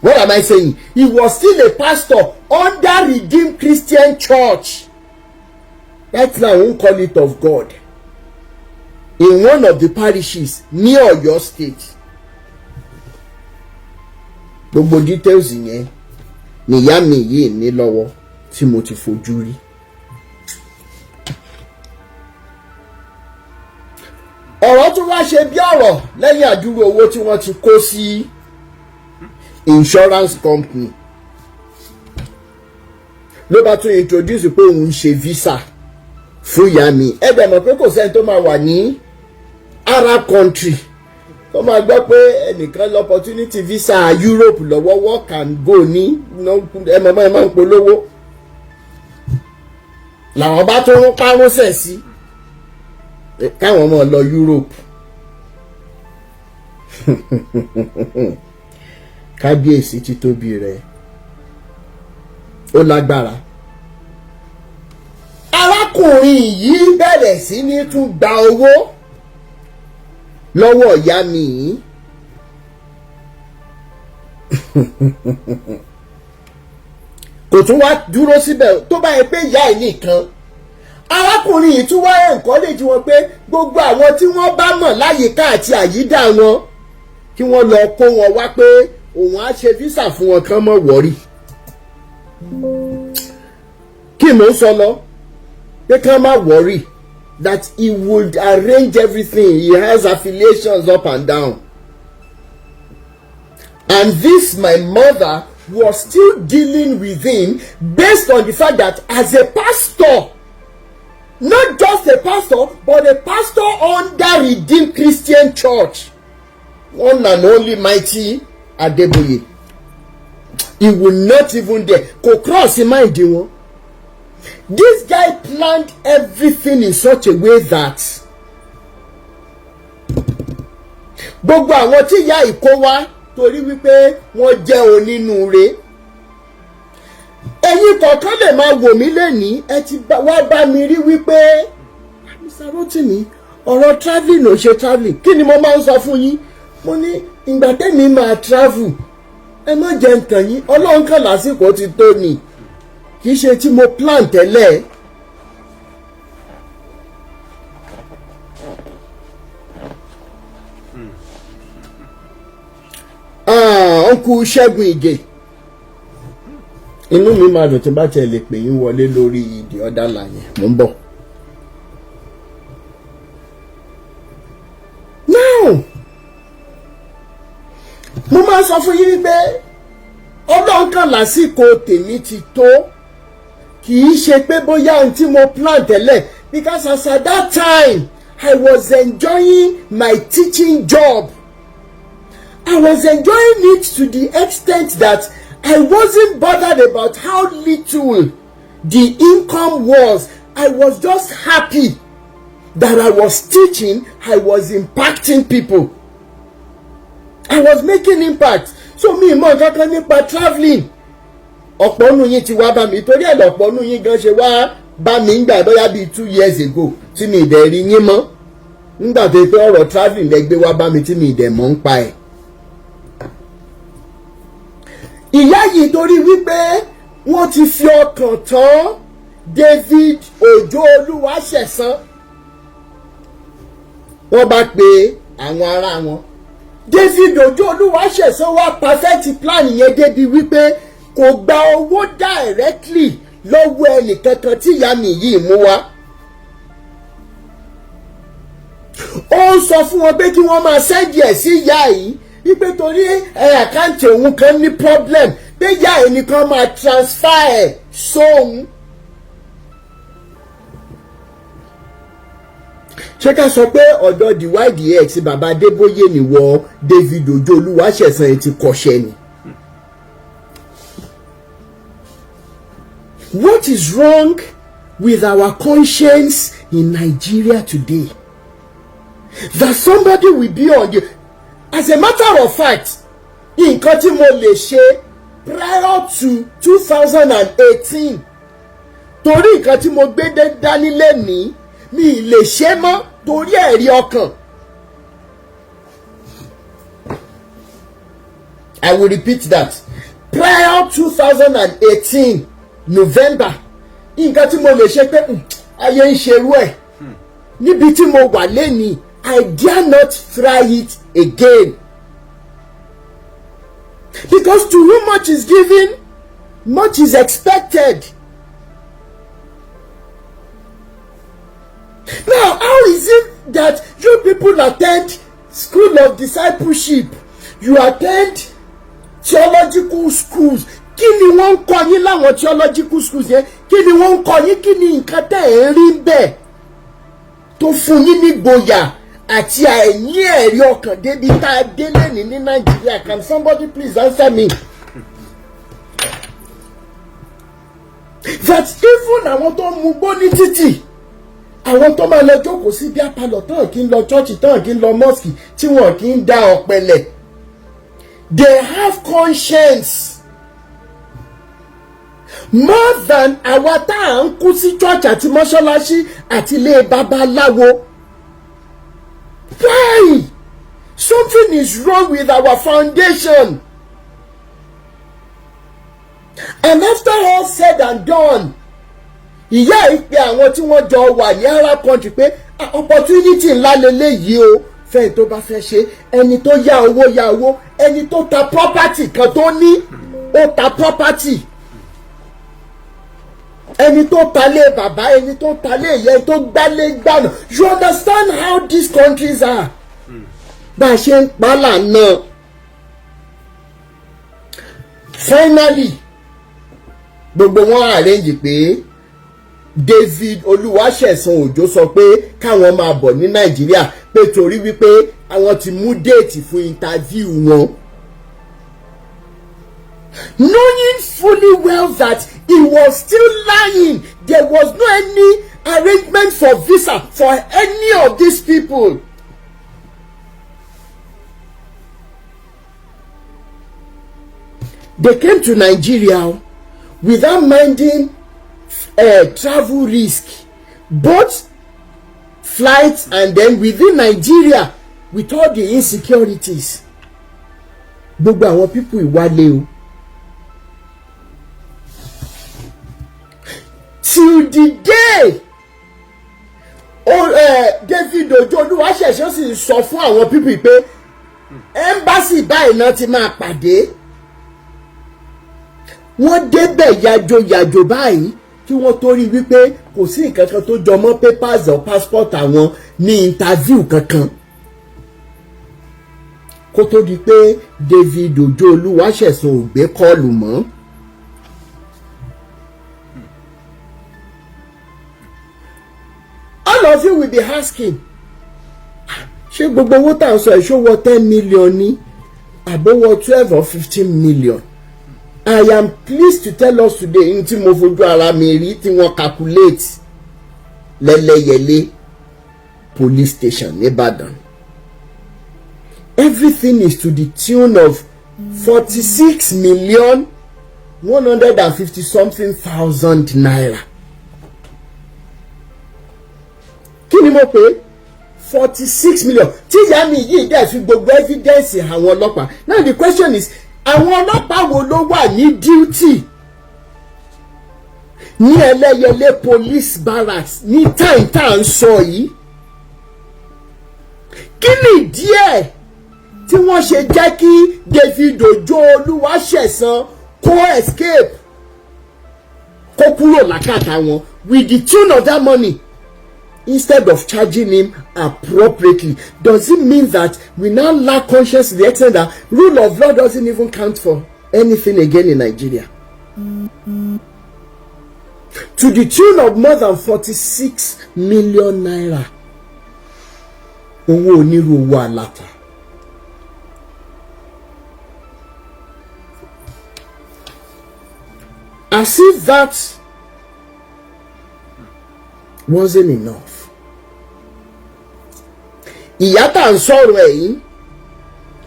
What am I saying? He was still a pastor under Redeemed Christian Church. Right now, I won't call it of God. In one of the parishes ní Ọ̀yọ́ State. Gbogbo details yẹn nìyá mi yìí ní lọ́wọ́ tí mo ti fojú rí. Ọ̀rọ̀ tún wá ṣe bí ọ̀rọ̀ lẹ́yìn àdúró owó tí wọ́n ti kó sí insurance company, ló bá tún introduce pé òun ń ṣe visa fún ìyá mi. Ẹ dẹ̀ mọ̀ pé kò sẹ́ni tó máa wà ní Arab country tó máa gbọ́ pé ẹnìkan lọ opportunity visa Europe lọ́wọ́, work and go ní ẹ mọ̀ ẹ máa ń polówó, làwọn bá tún ń parúnṣẹ̀ sí káwọn máa lọ Europe. Kábíyèsí, títóbi rẹ̀ ó lágbára. Arákùnrin yìí bẹ̀rẹ̀ sí ní tún gba owó lọ́wọ́ ìyá mi yìí. Kò tún wá dúró síbẹ̀. Tó bá yẹ pé ìyá ẹ̀ nìkan, arákùnrin yìí tún wá encourage wọn pé gbogbo àwọn tí wọ́n bá mọ̀ láyìíká àti àyídà wọn, kí wọ́n lọ kó wọn wá, pé òun á ṣe visa fún wọn, kán mọ̀ worry. Kí mò ń sọ lọ pé kán má worry, that he would arrange everything. He has affiliations up and down. And this my mother was still dealing with him based on the fact that as a pastor, not just a pastor, but a pastor under Redeemed Christian Church, one and only mighty Adeboye, he will not even dare kò cross him mind wọn. This guy planned everything in such a way that gbogbo àwọn tí ìyá ìkó wá, torí wípé wọ́n jẹ́ onínúure. Ẹ̀yin kọ̀ọ̀kan lè máa wò mí lẹ́nìí, ẹ ti wá bá mi rí wípé, "Mr. Rotimi, ọ̀rọ̀ travelling ò ṣe travelling." Kí ni mo máa ń sọ fún yín? Mo ní ìgbà tẹ́mi máa travel, ẹ má jẹ́ ntàn yín, Ọlọ́run kan lásìkò ti tó ni, kì í ṣe tí mo plan tẹ́lẹ̀. Uncle Ṣẹ́gun Ìgè, inú mi máa dùn tí bá tiẹ̀ lè pè yín wọlé lórí the other line yẹn. Mò ń bọ̀. Now, mo máa sọ fún yín wípé Ọlọ́run kan lásìkò tèmi ti tó, kì í ṣe pé bóyá ohun tí mo plan tẹ́lẹ̀, because as at that time I was enjoying my teaching job. I was enjoying it to the extent that I wasn't bothered about how little the income was. I was just happy that I was teaching, I was impacting people. I was making impact. So mi mọ̀ kankan nípa travelling. Ọ̀pọ̀ nù yín ti wá bá mi torí ẹ̀, lọ̀pọ̀ nù yín gan ṣe wá bá mi ń gbà bóyá bíi 2 years ago tí mi ì dẹ̀ rí yín mọ́. Nígbà tó pé ọ̀rọ̀ travelling lẹ gbé wá bá mi tí mi ì dẹ̀ mọ̀ ń pa ẹ̀. Ìyá yìí, torí wípé wọ́n ti fi ọkàn tán David Òjó Olúwaṣẹ̀san, wọ́n bá pe àwọn ará wọn. David Òjó Olúwaṣẹ̀san wá perfect plan yẹn débi wípé kò gba owó directly lọ́wọ́ ẹnìkankan tí ìyá mi yìí mú wá. Ó ń sọ fún wọn pé kí wọ́n máa send ẹ̀ sí ìyá yìí, wípé torí ẹ account òun kan ní problem, pé ìyá ẹ̀ nìkan máa transfer ẹ̀ sóhun. Ṣé ká sọ pé ọ̀dọ̀ the YDX bàbá Adébóyè nìwọ David Òjó Olúwaṣẹ̀san ẹ̀ ti kọ́ṣẹ́ ni? What is wrong with our conscience in Nigeria today? That somebody will be on the... As a matter of fact, nǹkan tí mo lè ṣe prior to 2018, torí nǹkan tí mo gbé dání lẹ́nìí, mi ì lè ṣe mọ́ torí ẹ̀rí ọkàn. I will repeat that. Prior 2018 November, nǹkan tí mo lè ṣe pé ayé ń ṣerú ẹ̀ níbi tí mo wà lẹ́nìí, I dare not try it again. Because to whom much is given, much is expected. Now, how is it that you people attend school of discipleship, you attend theological schools? Kí ni wọ́n ń kọ́ yín láwọn theological schools yẹn? Kí ni wọ́n ń kọ́ yín? Kí ni nǹkan tẹ́ ẹ̀ ń rí bẹ́ẹ̀ tó fún yín ní gboyà àti àìní ẹ̀rí ọkàn débi tá a dé lẹ́nìí ní Nàìjíríà? Can somebody please answer me? That even àwọn tó ń mugbó ní títì, àwọn tó máa lọ jókòó sí beer parlour, tán kí ń lọ church, tán kí ń lọ mosque, tí wọn kì í da ọ̀pẹ̀lẹ̀, they have conscience more than àwa tá à ń kú sí church àti mọ́ṣáláṣí àti ilé babaláwo. Why? Something is wrong with our foundation. And after all said and done, ìyá yìí pé àwọn tí wọ́n jọ wà ní Arab country pé opportunity ńlá leléyìí o, fẹ́ẹ̀ tó bá fẹ́ ṣe. Ẹni tó yá owó yá owó, ẹni tó ta property kan tó ní, ó ta property, ẹni tó talé bàbá, ẹni tó talé ìyá, ẹni tó gbálé gbànà. You understand how these countries are? Bá a ṣe ń pa lànà. Finally, gbogbo wọn arrange pé David Olúwaṣẹ̀san Òjó sọ pé káwọn máa bọ̀ ní Nàìjíríà, pé torí wípé àwọn ti mú date fún interview wọn, knowing fully well that he was still lying. There was no any arrangement for visa for any of these people. They came to Nigeria without minding travel risk, both flights and then within Nigeria with all the insecurities. Gbogbo àwọn people ìwálé o, till the day David Ojo Olúwaṣẹ̀ṣẹ̀ sì sọ fún àwọn people pé embassy báyìí náà ti máa pàdé. Wọ́n débẹ̀ yajo yajo báyìí kí wọ́n tó rí wípé kò sí nǹkan kan tó jọmọ́ papers or passport àwọn ní interview kankan, kó tó di pé David Ojo Olúwaṣẹ̀san ò gbé call mọ́. All of you will be asking, ṣé gbogbo owó tá à ń sọ ẹ̀ ṣó wọ 10 million ní àbówọ 12 or 15 million? I am pleased to tell us today, n tí mo fojú ara mi rí tí wọ́n calculate lẹ́lẹ́yẹlé police station nìbàdàn, everything is to the tune of 46 million 150 something thousand naira. Kí ni mo pè é? 46 million. Tí ìyá mi yìí dẹ̀ fi gbogbo evidence àwọn ọlọ́pàá. Now the question is, àwọn ọlọ́pàá wo ló wà ní duty ní Ẹlẹ́yẹlé police barracks ní time tá à ń sọ yìí? Kí ni díẹ̀ tí wọ́n ṣe jẹ́ kí David Ojo Olúwaṣẹ̀san kó escape, kó kúrò lákàtà wọn with the tune of that money instead of charging him appropriately? Does it mean that we now lack conscience to the extent that rule of law doesn't even count for anything again in Nigeria? To the tune of more than 46 million naira, owó onírú, owó aláta. As if that wasn't enough, ìyá tá à ń sọ̀rọ̀ ẹ̀ yìí,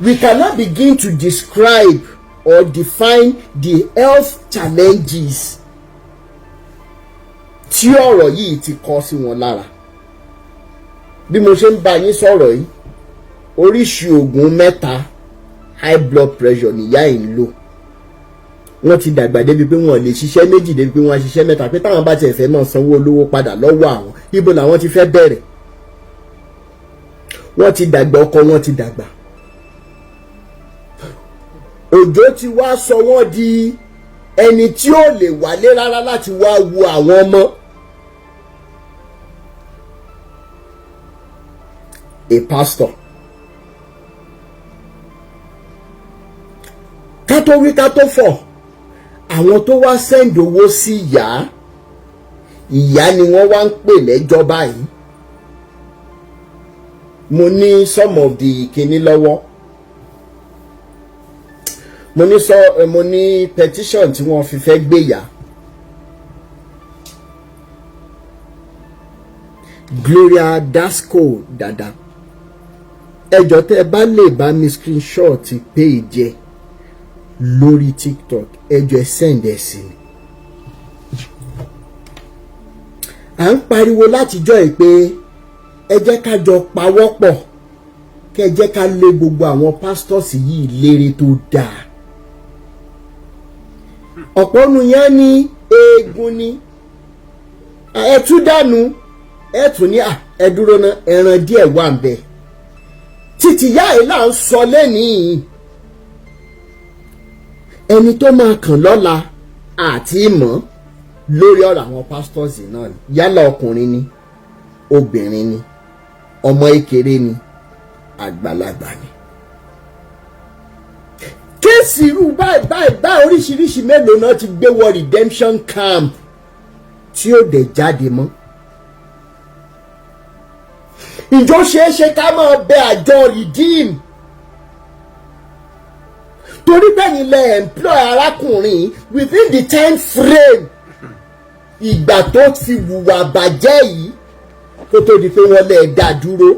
we cannot begin to describe or define the health challenges tí ọ̀rọ̀ yìí ti kọ sí wọn lára. Bí mo ṣe ń bá yín sọ̀rọ̀ yìí, oríṣi oògùn mẹ́ta high blood pressure nìyá yìí ń lò. Wọ́n ti dàgbà débi pé wọ́n lè ṣiṣẹ́ méjì, débi pé wọ́n á ṣiṣẹ́ mẹ́ta, pé táwọn bá tiẹ̀ fẹ́ máa sanwó olówó padà lọ́wọ́ àwọn, ibo làwọn ti fẹ́ bẹ̀rẹ̀? Wọ́n ti dàgbà, ọkọ wọn ti dàgbà. Òjó ti wá sọ wọ́n di ẹni tí ó lè wálé rárá láti wá wo àwọn ọmọ. A pastor. Ká tó wí ká tó fọ̀, àwọn tó wá send owó sí ìyá ìyá ni wọ́n wá ń pè lẹ́jọ́ báyìí. Mo ní some of the kinní lọ́wọ́, mo ní sọ, mo ní petition tí wọ́n fi fẹ́ gbé yá. Gloria Dasco Dada, ẹjọ́ tẹ́ ẹ bá lè bá mi screenshot page ẹ lórí TikTok, ẹjọ́ ẹ send ẹ sí mi. À ń pariwo látijọ́ ẹ pé ẹ jẹ́ ká jọ pawọ́pọ̀, kẹ́ ẹ jẹ́ ká lé gbogbo àwọn pastors yìí lérè tó dáa. Ọ̀pọ̀ nu yẹn ní eegun ni ẹ tú dànù, ẹ tún ní ẹ dúró ná, ẹran díẹ̀ wà ń bẹ. Títí yá ẹ là ń sọ lẹ́nìí, ẹni tó máa kàn lọ́la àti ìmọ̀ lórí ọ̀rọ̀ àwọn pastors náà ni, yálà ọkùnrin ni, obìnrin ni, ọmọ ékeré ni, àgbàlagbà ni. Case irú báyìí báyìí báyìí oríṣiríṣi mélòó náà ti gbé wọ redemption camp tí ó dẹ̀ jáde mọ́. Ǹjọ́ ṣeé ṣe ká máa bẹ àjọ redeem, torí bẹ́yìn lẹ employ arákùnrin within the time frame ìgbà tó fi hùwà bàjẹ́ yìí kó tó di pé wọ́n lè dá dúró.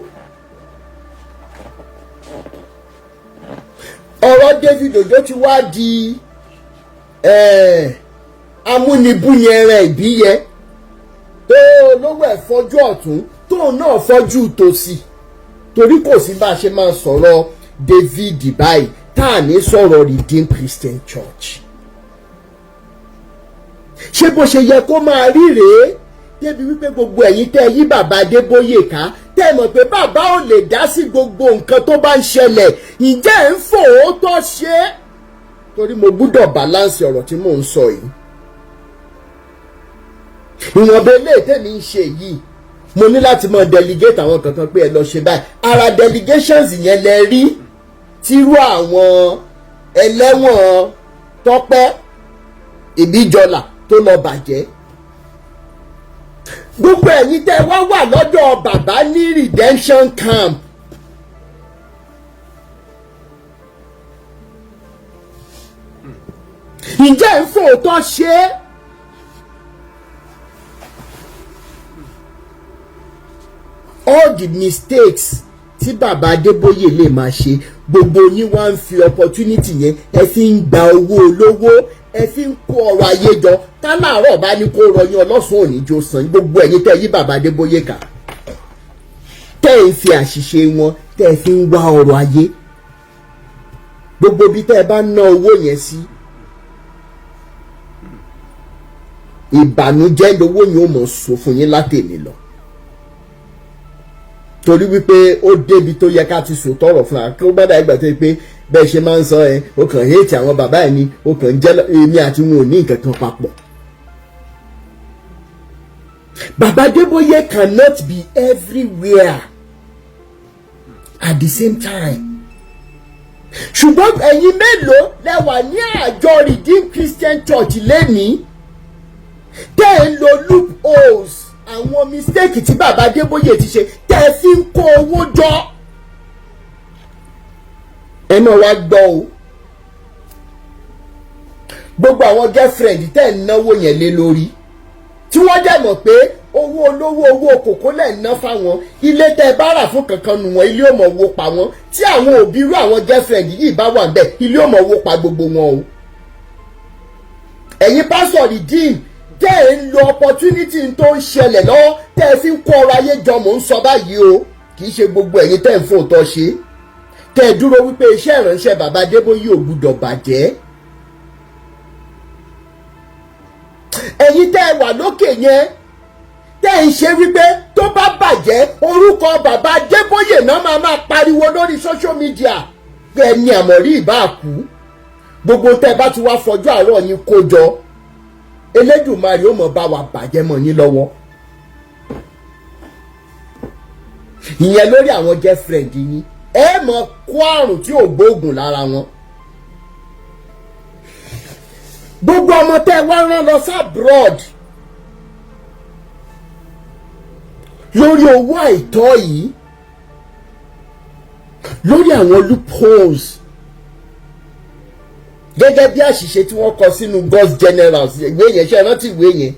Ọ̀rọ̀ David Ojo ti wá di amúnibúyẹrẹ ìbíyẹ tó lówó ẹ̀ fọ́jú ọ̀tún tóun náà fọ́jú tòsì, torí kò sí bá a ṣe máa sọ̀rọ̀ David báyìí tá à ní sọ̀rọ̀ Redeemed Christian Church. Ṣé bó ṣe yẹ kó máa rí rèé, débi wípé gbogbo ẹ̀yin tẹ́ yí bàbá Adébóyè ká, tẹ́ mọ̀ pé bàbá ò lè dá sí gbogbo nǹkan tó bá ń ṣẹlẹ̀, ǹjẹ́ ẹ̀ ń fòótọ́ ṣe é? Torí mo gbúdọ̀ balance ọ̀rọ̀ tí mò ń sọ yìí. Ìwọ̀nba eléyìí tèmi ń ṣe yìí, mo ní láti máa delegate àwọn kankan pé ẹ lọ ṣe báyìí. Ara delegations yẹn lẹ rí tírú àwọn ẹlẹ́wọ̀n Tọ́pẹ́ Ìbíjọlá tó lọ bàjẹ́. Gbogbo ẹ̀yin tẹ́ wá wà lọ́dọ̀ bàbá ní redemption camp, ǹjẹ́ ń fòótọ́ ṣe é? All the mistakes tí bàbá Adébóyè lè máa ṣe, gbogbo yín wá ń fi opportunity yẹn, ẹ fi ń gba owó olówó, ẹ fi ń kó ọrọ̀ ayé jọ. Táláàárọ̀ bá ní kó rọyìn ọlọ́sùn òní jó san. Gbogbo ẹ̀yin tẹ́ yí bàbá Adébóyè ká, tẹ́ ẹ ń fi àṣìṣe wọn, tẹ́ ẹ fi ń wá ọrọ̀ ayé, gbogbo ibi tẹ́ ẹ bá ná owó yẹn sí, ìbànújẹ́ lowó yẹn ó mọ̀ sọ fún yín látèmi lọ. Torí wípé ó débi tó yẹ ká ti sùn tọrọ fún wa, kí ó bá dà ìgbà tó yẹ pé bẹ́ẹ̀ ṣe máa ń sọ ẹ, ó kàn héètì àwọn bàbá ẹ ni, ó kàn jẹ́ èmi àti wọn ò ní nǹkan kan papọ̀. Bàbá Adébóyè cannot be everywhere at the same time. Ṣùgbọ́n ẹ̀yin mélòó lẹ wà ní àjọ Redeemed Christian Church lẹ́nìí tẹ́ ẹ̀ ń lo loopholes àwọn mistake tí bàbá Adébóyè ti ṣe tẹ́ ẹ fi ń kó owó jọ? Ẹ náà wá gbọ́ o, gbogbo àwọn girlfriend tẹ́ ẹ̀ ń náwó yẹn lé lórí, tí wọ́n dẹ̀ mọ̀ pé owó olówó owó kòkó lẹ̀ ń ná fáwọn, ilé tẹ́ ẹ bá rà fún kankan nù wọ́n, ilé ò mọ̀ owó pa wọ́n. Tí àwọn òbí irú àwọn girlfriend yìí bá wà ńbẹ̀, ilé ò mọ̀ owó pa gbogbo wọn o. Ẹ̀yin pásọ̀ Redeem tẹ́ ẹ̀ ń lo opportunity tó ń ṣẹlẹ̀ lọ́wọ́, tẹ́ ẹ fi ń kó ọrọ̀ ayé jọ, mò ń sọ báyìí o, kì í ṣe gbogbo ẹ̀yin tẹ́ ẹ̀ ń fòótọ́ ṣe, tẹ́ ẹ dúró wípé iṣẹ́ ìránṣẹ́ bàbá Adébóyè ò gbúdọ̀ bàjẹ́. Ẹ̀yin tẹ́ ẹ wà lókè yẹn, tẹ́ ẹ ń ṣe wípé tó bá bàjẹ́ orúkọ bàbá Adébóyè náà máa máa pariwo lórí social media pé ẹni àmọ̀rí ìbá kú. Gbogbo tẹ́ ẹ bá ti wá fọjọ́ àárọ̀ yín kó jọ, Elédùmarè ó mọ̀ bá wa bàjẹ́ mọ́ yín lọ́wọ́. Ìyẹn lórí àwọn girlfriend yín, ẹ mọ̀ kó àrùn tí ò gbóògùn lára wọn. Gbogbo ọmọ tẹ́ ẹ wá rán lọ sí abroad lórí owó àìtọ́ yìí, lórí àwọn loopholes, gẹ́gẹ́ bí àṣìṣe tí wọ́n kọ sínú God's Generals ìwé yẹn, ṣe rántí ìwé yẹn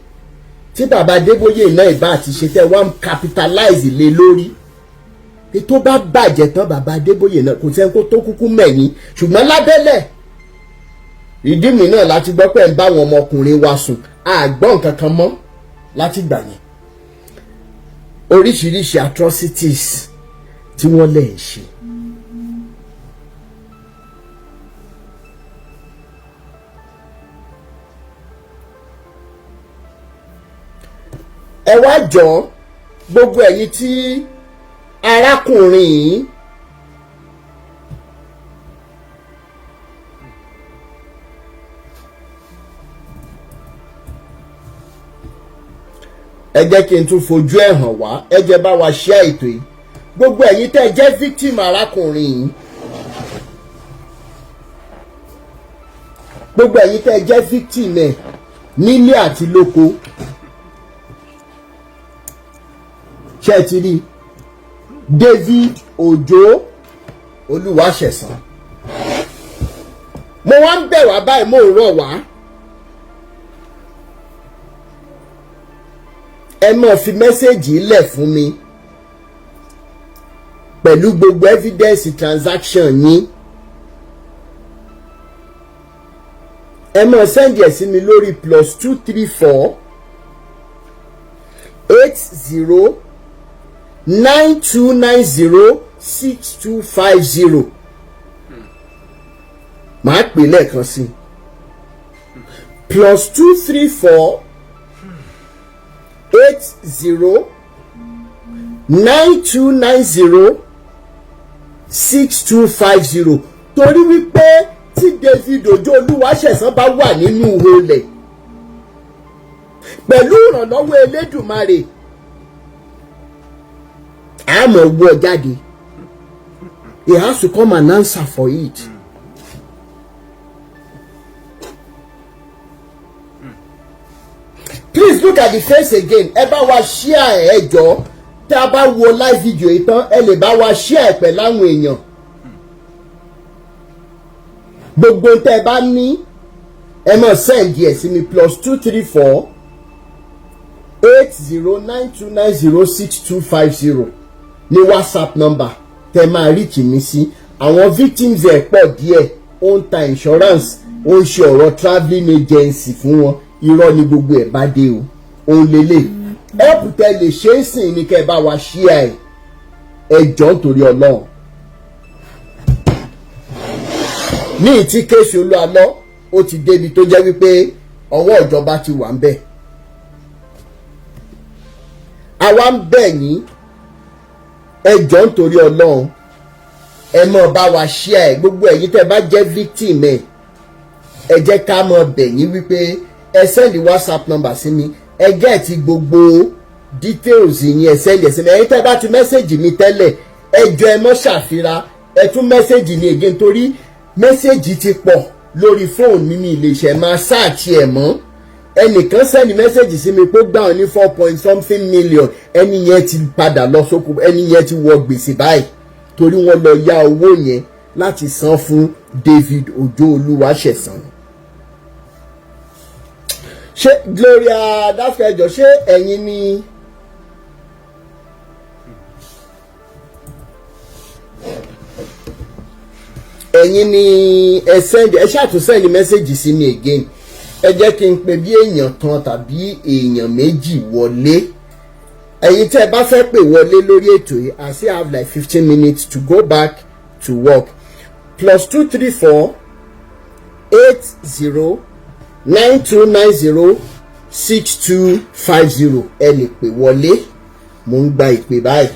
tí bàbá Adébóyè náà ìbá àti ṣe tẹ́ wọ́n capitalize lé lórí, pé tó bá bàjẹ́ tán, bàbá Adébóyè náà kò sẹ́ni kó tó kúkú mẹ̀yìn. Ṣùgbọ́n lábẹ́lẹ̀, ìdí mi náà láti gbọ́ pé ń bá àwọn ọmọkùnrin wa sùn, àgbọ̀ nǹkan kan mọ́ láti gbà yẹn. Oríṣiríṣi atrocities tí wọ́n lè ń ṣe. Ẹ wá jọ, gbogbo ẹ̀yin tí arákùnrin yìí ẹ jẹ́ kí n tún fojú ẹ̀ hàn wá. Ẹ jẹ́ bá wa ṣe ètò yìí. Gbogbo ẹ̀yin tẹ́ jẹ́ victim arákùnrin yìí, gbogbo ẹ̀yin tẹ́ jẹ́ victim ẹ̀ nílé àti lóko, ṣé ẹ ti rí David Òjó Olúwaṣẹ̀san? Mo wá ń bẹ̀ wá báyìí, mo ń rọ̀ wá, ẹ máa fi message lẹ̀ fún mi pẹ̀lú gbogbo evidence transaction yín. Ẹ máa send ẹ̀ sí mi lórí +234 80 9290 6250. Màá pè lẹ́ẹ̀kan sí: +234 80 9290 6250. Torí wípé tí David Òjó Olúwaṣẹ̀san bá wà nínú olè, pẹ̀lú ìrànlọ́wọ́ Elédùmarè, àmọ́ wọ́ jáde. He has to come and answer for it. Please look at the face again. Ẹ bá wa share ẹ jọ̀ọ́. Tá a bá wo live video yìí tán, ẹ lè bá wa share ẹ pẹ̀lú àwọn èèyàn. Gbogbo tẹ́ ẹ bá ní, ẹ máa send ẹ̀ sí mi: +234 80 9290 6250 ní WhatsApp number tẹ́ máa reach mi sí. Àwọn victims ẹ̀ pọ̀ díẹ̀. Ó ń ta insurance, ó ń ṣe ọ̀rọ̀ travelling agency fún wọn. Irọ́ ni gbogbo ẹ̀ bá dé o. Òun lélẹ̀ help tẹ́ lè ṣe é sìn ní kẹ́ ẹ bá wa share ẹ̀. Ẹ jọ̀ọ́, nítorí Ọlọ́run. Ní ìtí case Olúalọ́, ó ti débi tó jẹ́ wípé ọwọ́ ìjọba ti wà ń bẹ̀. Àwa ń bẹ̀ yín, ẹ jọ̀ọ́, nítorí Ọlọ́run, ẹ mọ̀ bá wa share ẹ̀. Gbogbo ẹ̀yin tẹ́ bá jẹ́ victim ẹ̀, ẹ jẹ́ ká mọ̀ bẹ̀ yín wípé ẹ send WhatsApp number sí mi. Ẹ get gbogbo details yín, ẹ send ẹ sí mi. Ẹ̀yin tẹ́ bá ti message mi tẹ́lẹ̀, ẹ jọ̀ọ́, ẹ mọ́ ṣàfira, ẹ tún message mi again, torí message ti pọ̀ lórí fóònù mi, ní iléeṣẹ́ máa search ẹ̀ mọ́. Ẹnìkan send message sí mi pé ó gbà wọn ní four point something million. Ẹni yẹn ti padà lọ sóko, ẹni yẹn ti wọ gbèsè báyìí, torí wọ́n lọ yá owó yẹn láti san fún David Ojo Olúwaṣẹ̀san. Ṣé Gloria Dáfẹ́jọ, ṣé ẹ̀yin ni? Ẹ̀yin ni ẹ send, ẹ ṣáà tún send message sí mi again. Ẹ jẹ́ kí n pe bí èèyàn kan tàbí èèyàn méjì wọlé. Ẹ̀yin tẹ́ ẹ bá fẹ́ pè wọlé lórí ètò yìí, I still have like 15 minutes to go back to work. +234 80 9290 6250, ẹ lè pè wọlé. Mo ń gba ìpè báyìí.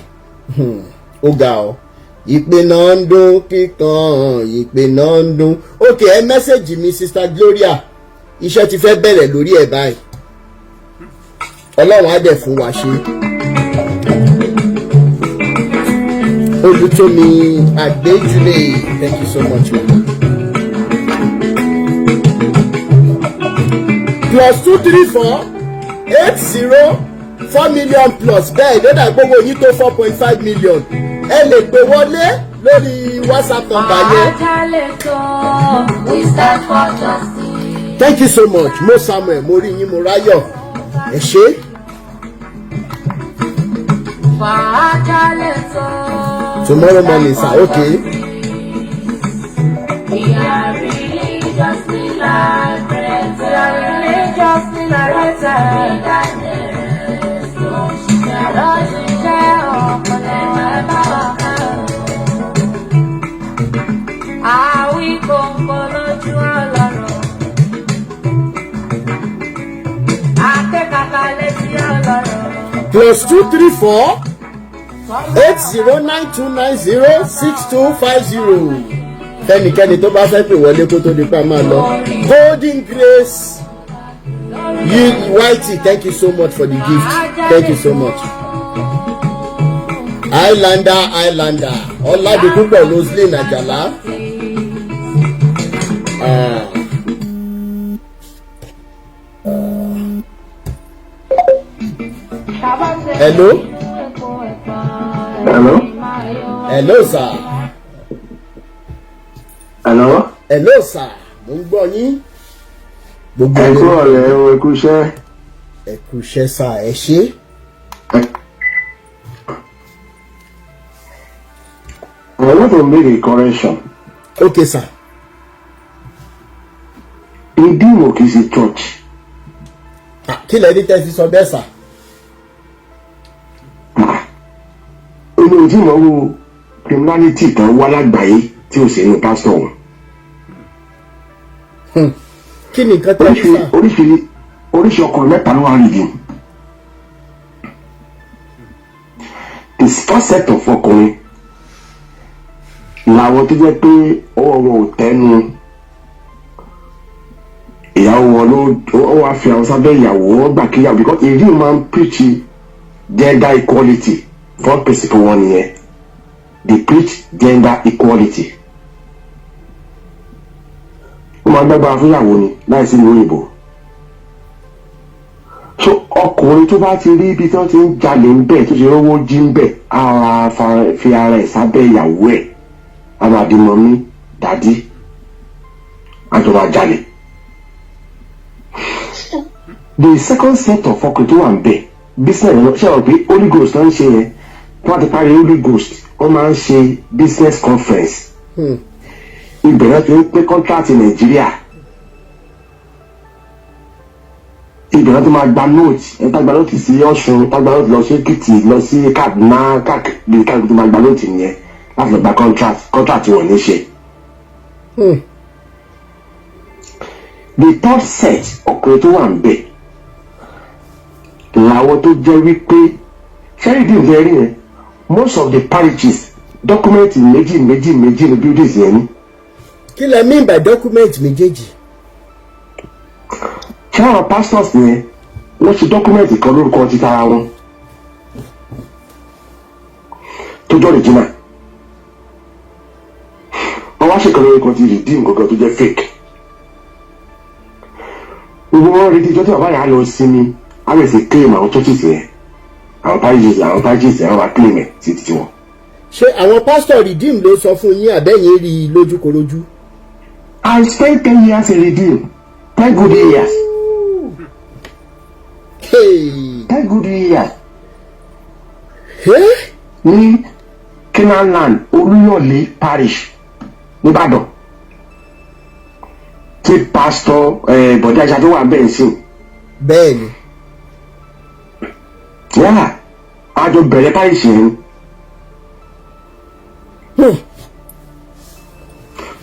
Ó ga ọ. Ìpè náà ń dún kíkan, ìpè náà ń dún. Ok, ẹ message mi, Sister Gloria. Iṣẹ́ ti fẹ́ bẹ̀rẹ̀ lórí ẹ̀ báyìí. Ọlọ́run á dẹ̀ fún wa ṣe. Olùtómi Àgbéjúlé, thank you so much, mama. +234 80 4 million plus bẹ́ẹ̀ ló dà gbogbo yín tó 4.5 million. Ẹ lè pè wọlé lórí WhatsApp number yẹn. We stand for justice. Thank you so much, Mo Samuel. Mo rí yín, mo ráyọ̀, ẹ ṣé. Fàájálẹ̀ tó. Tomorrow morning, sir. Okay. We are religiously liberated. We are religiously liberated. Ló ṣiṣẹ́ ọpọlọ ẹ bá wa ká. Àwí kòǹkò lójú ọlọ́run. Akékaka létí ọlọ́run. +234 80 9290 6250 fẹ́nikẹ́ni tó bá fẹ́ pè wọlé kó tó di pa máa lọ. Golden Grace Whitey, thank you so much for the gift. Thank you so much. Islander, Islander Ọládìpúpọ̀, Roslyn Àjàlá. Ah. Hello. Hello? Hello, sir. Hello? Hello, sir, mo ń gbọ́ yín. Gbogbo Ẹ kú ọ̀rẹ́ o, ẹ kú iṣẹ́. Ẹ kú iṣẹ́ sir, ẹ ṣé. I want to make a correction. Okay, sir. Redeem kì í ṣe church. Ah, kí lẹ ní tẹ́ fi sọ bẹ́ẹ̀, sir? Èmi ò tí mọ̀ wo criminality kan wá lágbàáyé tí ò sí nínú pásítọ̀ wọn. Kí ni nǹkan tẹ́ fi Oríṣi sir? Oríṣi oríṣi ọkùnrin mẹ́ta ló wà Redeem. The first set of ọkùnrin làwọn tó jẹ́ pé ọwọ́ wọn ò tẹ́nu ìyàwó wọn ló ó wá fi àwọn sábẹ́ ìyàwó wọn gbà kíyàwó, because èyí máa ń preach gender equality. First principle wọn nìyẹn, they preach gender equality. Ó máa gbàgbà fún ìyàwó ni láìsí ìlú òyìnbó. So ọkùnrin tó bá ti rí ibi tí wọ́n ti ń jalè ń bẹ̀, tó ti rówó jí ń bẹ̀, ara fi ara ẹ̀ sábẹ́ ìyàwó ẹ̀, á máa di mummy, daddy, á jọ máa jalè. The second set of ọkùnrin tó wà ń bẹ̀, business ṣe wọ́n pé Holy Ghost náà ń ṣe yẹn. Tí wọ́n ti parí Holy Ghost, wọ́n máa ń ṣe business conference. Ibẹ̀ náà ti ń pín contract Nàìjíríà. Ibẹ̀ náà ti máa gba note ẹ̀, tá gba note sí Ọ̀ṣun, tá gba note lọ sí Èkìtì, lọ sí Kaduna, káàkiri káàkiri tó máa gba note nìyẹn láti lọ gba contract. Contract wọn ní ṣe. The third set ọkùnrin tó wà ń bẹ̀ làwọn tó jẹ́ wípé ṣẹ́rí bí nǹkan rí yẹn, most of the parishes, document méjì méjì méjì ní buildings yẹn ní. Kí lẹ mean by document méjèèjì? Ṣé àwọn pastors yẹn, wọ́n ṣe document kan lórúkọ ti tara wọn tó jọ original, wọ́n wá ṣèkan lórúkọ ti Redeem gangan tó jẹ́ fake. Gbogbo wọn rí díjọ́ tí bàbá yà á lọ sinmi, á lè ṣe claim àwọn churches yẹn, àwọn parishes yẹn, wọ́n wá claim ẹ̀ sí títí wọn. Ṣé àwọn pásítọ̀ Redeem ló sọ fún yín, àbẹ́yìn rí i lójúkorojú? I spent 10 years in Redeem, 10 good years. Hey. 10 good years. Hey? Ní Canaan Land, Olúyọ̀lé Parish nìbàdàn, tí pásítọ̀ Bọ̀dé Àṣà tó wà ń bẹ̀ ń sìn. Bẹ́ẹ̀ ni. Yálà a jọ bẹ̀rẹ̀ parish yẹn.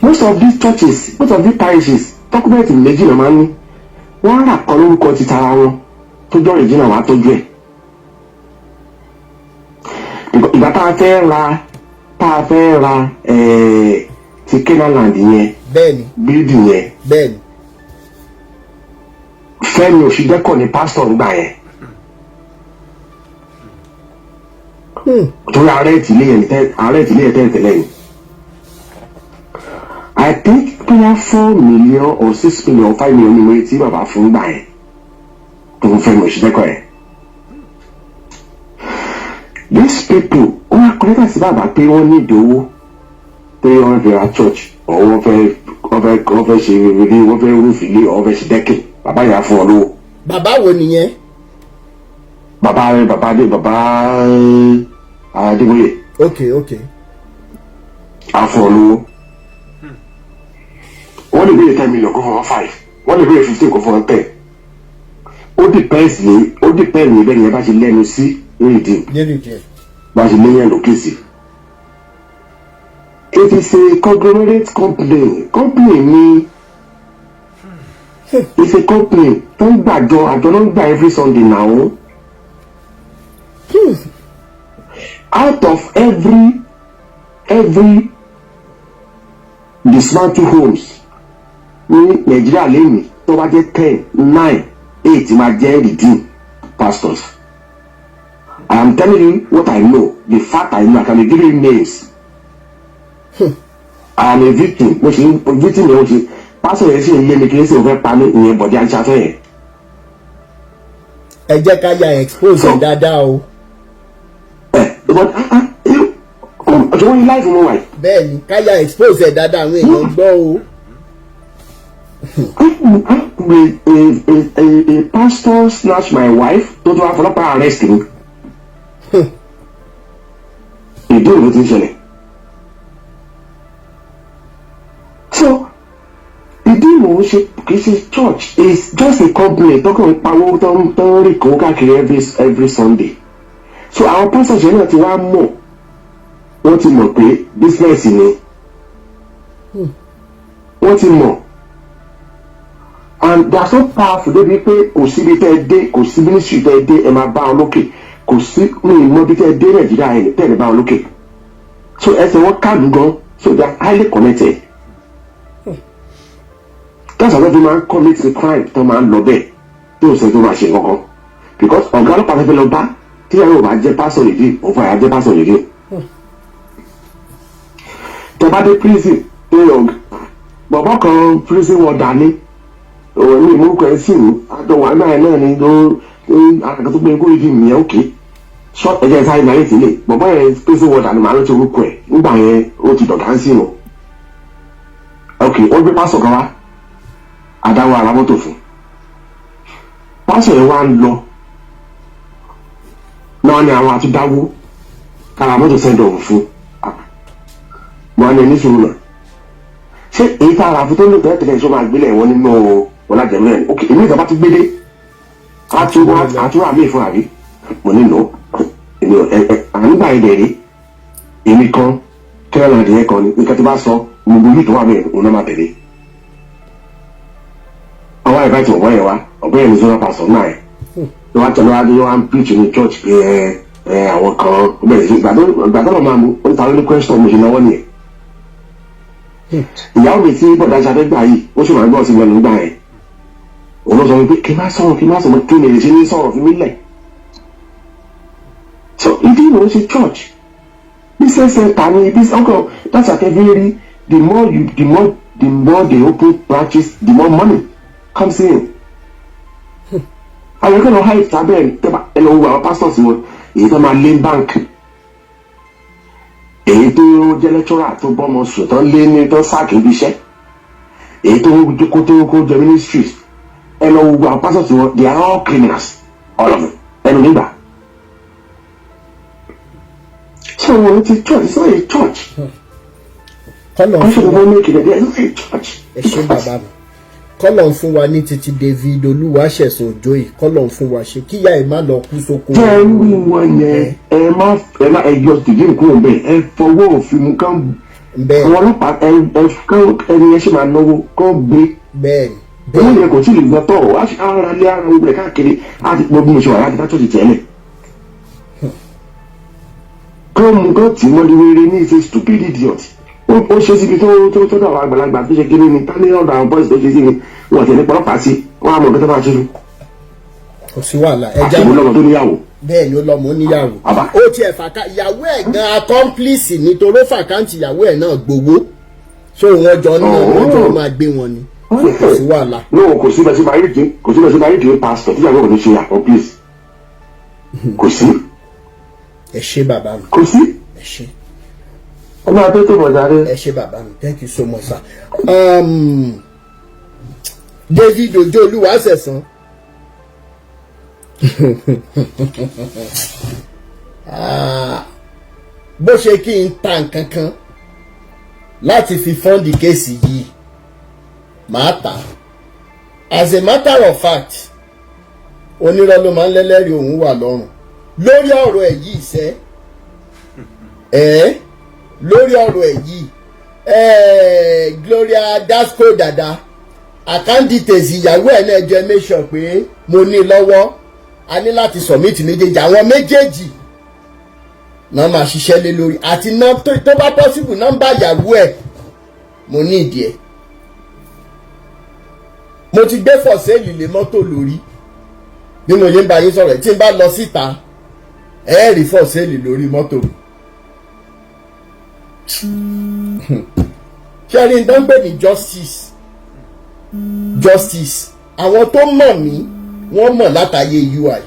Most of these churches, most of these parishes, document méjì náà máa ń ní. Wọ́n rà kan lórúkọ ti tara wọn tó jọ original, wàá tọ́jú ẹ̀. Ìgbà tá a fẹ́ ra tá a fẹ́ ra ti Kenaland yẹn, building yẹn, Fẹ́mi Òṣìdẹ́kọ̀ ni pásítọ̀ ń gbà yẹn. Torí ààrẹ ìtìlẹ̀ yẹn ààrẹ ìtìlẹ̀ yẹn tẹ́lẹ̀ tẹ́lẹ̀ ni. I think bóyá 4 million or 6 million or 5 million ni mo retí bàbá fún gbà yẹn tó ń Fẹ́mi Òṣìdẹ́kọ̀ yẹn. These people, wọ́n á kọ́ lẹ́tà sí bàbá pé wọ́n ní ìdówó, pé wọ́n fẹ́ ra church or wọ́n fẹ́ ṣe rere, wọ́n fẹ́ roof ilé or wọ́n fẹ́ ṣe decking. Bàbá yẹn á fún wọn lówó. Bàbá wo nìyẹn? Bàbá rẹ, bàbá adé, bàbá Adébóyè. Ok. Á fún ọ lówó. Wọ́n lè béèrè 10 million, kó fún wọn 5. Wọ́n lè béèrè 15, kó fún wọn 10. Ó depends ní bẹ́ẹ̀ ni ẹ bá ṣe lẹ́nu sí lórí ìdí lérí jẹ. Bá ṣe léyìn lókè sí. It is a conglomerate company. Company ni, it's a company tó ń gbàjọ, àjọ ló ń gbà every Sunday now. Out of every dismantled homes ní Nàìjíríà lẹ́yìn, tó bá jẹ́ 10, 9, 8 máa jẹ́ Redeem pastors. I am telling you what I know, the fact I know. I can be giving you names. I am a victim. Mo ṣe victim yẹn, mo ṣe pastor yẹn ṣe ń lé mi kí n sì fẹ́ pa mí, ìyẹn Bọ̀dé Aṣáfẹ́ yẹn. Ẹ jẹ́ ká ya expose ẹ̀ dáadáa o. Ẹ but ọjọ́ wọ́n ní life mo wà yìí. Bẹ́ẹ̀ ni, ká ya expose ẹ̀ dáadáa, àwọn èèyàn gbọ́ o. A pastor snatch my wife, tó tún wá fọlọ́pàá arrest mi. Ìdí òun ló ti ń ṣẹlẹ̀. So ìdí ìmọ̀ ń ṣe kì í ṣe church, it's just a company tọkàn ń pawó, tó ń rí kó káàkiri every Sunday. So àwọn pastors yẹn náà ti wá mọ̀, wọ́n ti mọ̀ pé business ni wọ́n ti mọ̀, and they are so powerful débi pé kò síbi tẹ́ ẹ dé, kò sí ministry tẹ́ ẹ dé, ẹ máa bá wọn lókè. Kò sí mi ì mọ ibi tẹ́ ẹ dé Nàìjíríà yẹn tẹ́ ẹ lè bá wọn lókè. So ẹsẹ̀ wọn kàlù gan, so they are highly connected. That's why they máa ń commit the crime tó máa ń lọ bẹ́ẹ̀ tí ò sẹ́ tó máa ṣe kankan, because ọ̀gá ọlọ́pàá fẹ́ fẹ́ lọ bá tí ìyàwó bá jẹ́ pásọ̀ lèdí, òun fún àyà jẹ́ pásọ̀ lèdí. Tó bá dé prison tó yọ bọ̀bọ̀ kan, prison warder ní òun ní ìmúkọ ẹ sí ní àjọ wà náà náà ni ló àkàtà tó gbé kó ìdí nìyẹn. Òkè short ẹ̀jẹ̀ sáré náà yìí sílẹ̀, bọ̀bọ̀ yẹn, prison warder ni, màá rántí orúkọ ẹ̀ nígbà yẹn, ó ti dọ̀gá ń sìn o. Ok, ó gbé pásọ̀ kan wá, adáwọ̀ ara mọ́tò fún pásọ̀ yẹn, wá ń lọ náà ni àwọn àtúndáwó kára mọ́tò send off fún wọn ní ẹni sùúrù náà. Ṣé èyí tá a rà fún tó ń lò tẹ́lẹ̀ tẹ́lẹ̀ ṣó máa gbélé wọn nínú ọ̀làjẹ̀mú ẹ̀? Ok, èmi ìjọba tún gbélé àtúrà míì fún àbí mo ní nù èmi ẹ ẹ ànígbà yẹn dẹ̀ rí èmi kan kẹ́rẹ́lá adìyẹ kan ní nǹkan tí bá sọ gbogbo yìí tó wà bẹ́ẹ̀, òun náà máa tẹ̀lé. Àwọn àìbáyìí ọ̀bọ yẹn wá, ọ̀bọ yẹn ní sọ́nà pàṣọ náà ẹ̀ ló wá tẹ̀lé wá ló wá ń preach ní church pé ẹ ẹ àwọn kan ó bẹ̀rẹ̀ sí ìgbà tó lọ́ máa mú ó ní ta ló ní question, mo ṣe náwó nìyẹn. Ìyàwó mi tí bọ̀dá ṣafẹ́ gbà yìí, ó sì máa ń gbọ́ sí lẹ́nu gbà yẹn, òun ló sọ wípé kí n má sọ̀rọ̀, kí n má sọ̀rọ̀, kí n lè ṣe ní sọ̀rọ̀ fún mi lẹ̀. So ìdí ìwọ̀n ṣe church, business center ni this uncle. That's at every the more you the more they open branches, the more money comes in. Àwọn ẹgbẹ́ lọ high sábẹ́ ẹ lọ wo àwọn pastors wọn, èyí tó máa lé bank, èyí tó jẹ́ lecturer tó bọ́mọ sùn tó lé ní tó sack ibi iṣẹ́, èyí tó kó tó kó jẹ ministries. Ẹ lọ wo àwọn pastors wọn, they are all criminals, all of them, ẹnu nígbà. So wọn ti church, it's not a church. Kọ́lọ̀ ń kọ́ṣẹ́ fún wa gbogbo make it there, it's not a church. Ẹ ṣé bàbá mi. Kọ́lọ̀ ń fún wa ní títí David Olúwaṣẹ̀san Òjó yìí, kọ́lọ̀ ń fún wa ṣe kíyà ẹ̀ má lọ kú sóko. Tẹ́ ẹ ń rí wọn yẹn, ẹ má ẹ yọ tìjú kúrò bẹ́ẹ̀, ẹ fọwọ́ òfin mú kán. Bẹ́ẹ̀. Àwọn ọlọ́pàá, ẹ ẹ kán, ẹni yẹn ṣì máa náwó kán gbé. Bẹ́ẹ̀ ni. Owó yẹn kò tí ì lè gbọ́ tọ̀ á ṣe ara lé ara gbogbo ẹ̀ káàkiri á ti gbọ́ bí mo ṣe wà láti dá church tẹ́lẹ̀. Kán mú, kán tì í mọ́lé. Wéré ní ìṣe stupid idiot. Ó ṣe síbi tó dàwọn àgbàlagbà tó ṣe kéré ni tá ní ọ̀dọ̀ àwọn boys tó ṣe sí ni wọ́n tẹ̀lé pọlọ́pàá sí wọ́n á mọ̀ nǹkan tó máa ṣe fún. Kò sí wàhálà, ẹja. Àti ìwọ lọ́mọ tó níyàwó. Bẹ́ẹ̀ ni, ó lọ́mọ, ó níyàwó. Àbá. Ó tiẹ̀ fàkà ìyàwó ẹ̀ gan, accomplice nítorí ó f'account ìyàwó ẹ̀ náà gbowó, so wọ́n jọ ní wọ́n jọ máa gbé wọn ni, so kò sí wàhálà. No, kò sí bẹ́ẹ̀ sí máa rí di, kò sí bẹ́ẹ̀ sí máa rí di pastor tíyàwó kò ní ṣe accomplice, kò sí. Ẹ ṣé, bàbá mi. Kò sí. Ẹ ṣé. Ọmọ abẹ́ tó bọ̀ jáde. Ẹ ṣé, bàbá mi, thank you so much, sir. David Ojo Olúwaṣẹ̀san. Ah, bó ṣe kí n ta nǹkan kan láti fi fund case yìí, màá tà á. As a matter of fact, onírọ́ ló máa ń lẹ́lẹ́rìí òun wà lọ́rùn lórí ọ̀rọ̀ ẹ̀ yìí sẹ́ ẹ̀, lórí ọ̀rọ̀ ẹ̀ yìí ẹ̀. Gloria Dasco Dada, account details ìyàwó ẹ̀ náà jẹ́, make sure pé mo ní lọ́wọ́. A ní láti submit méjèèjì, àwọn méjèèjì náà máa ṣiṣẹ́ lé lórí àti tó bá possible, nọ́mbà ìyàwó ẹ̀ mo ní ìdí ẹ̀. Mo ti gbé for sale lé mọ́tò lórí bí mo yé ń bá yín sọ̀rọ̀. Tí n bá lọ síta, ẹ rí for sale lórí mọ́tò mi. Ṣé rí n tó ń pè ní justice? Justice, àwọn tó mọ̀ mí, wọ́n mọ̀ látàyè UI,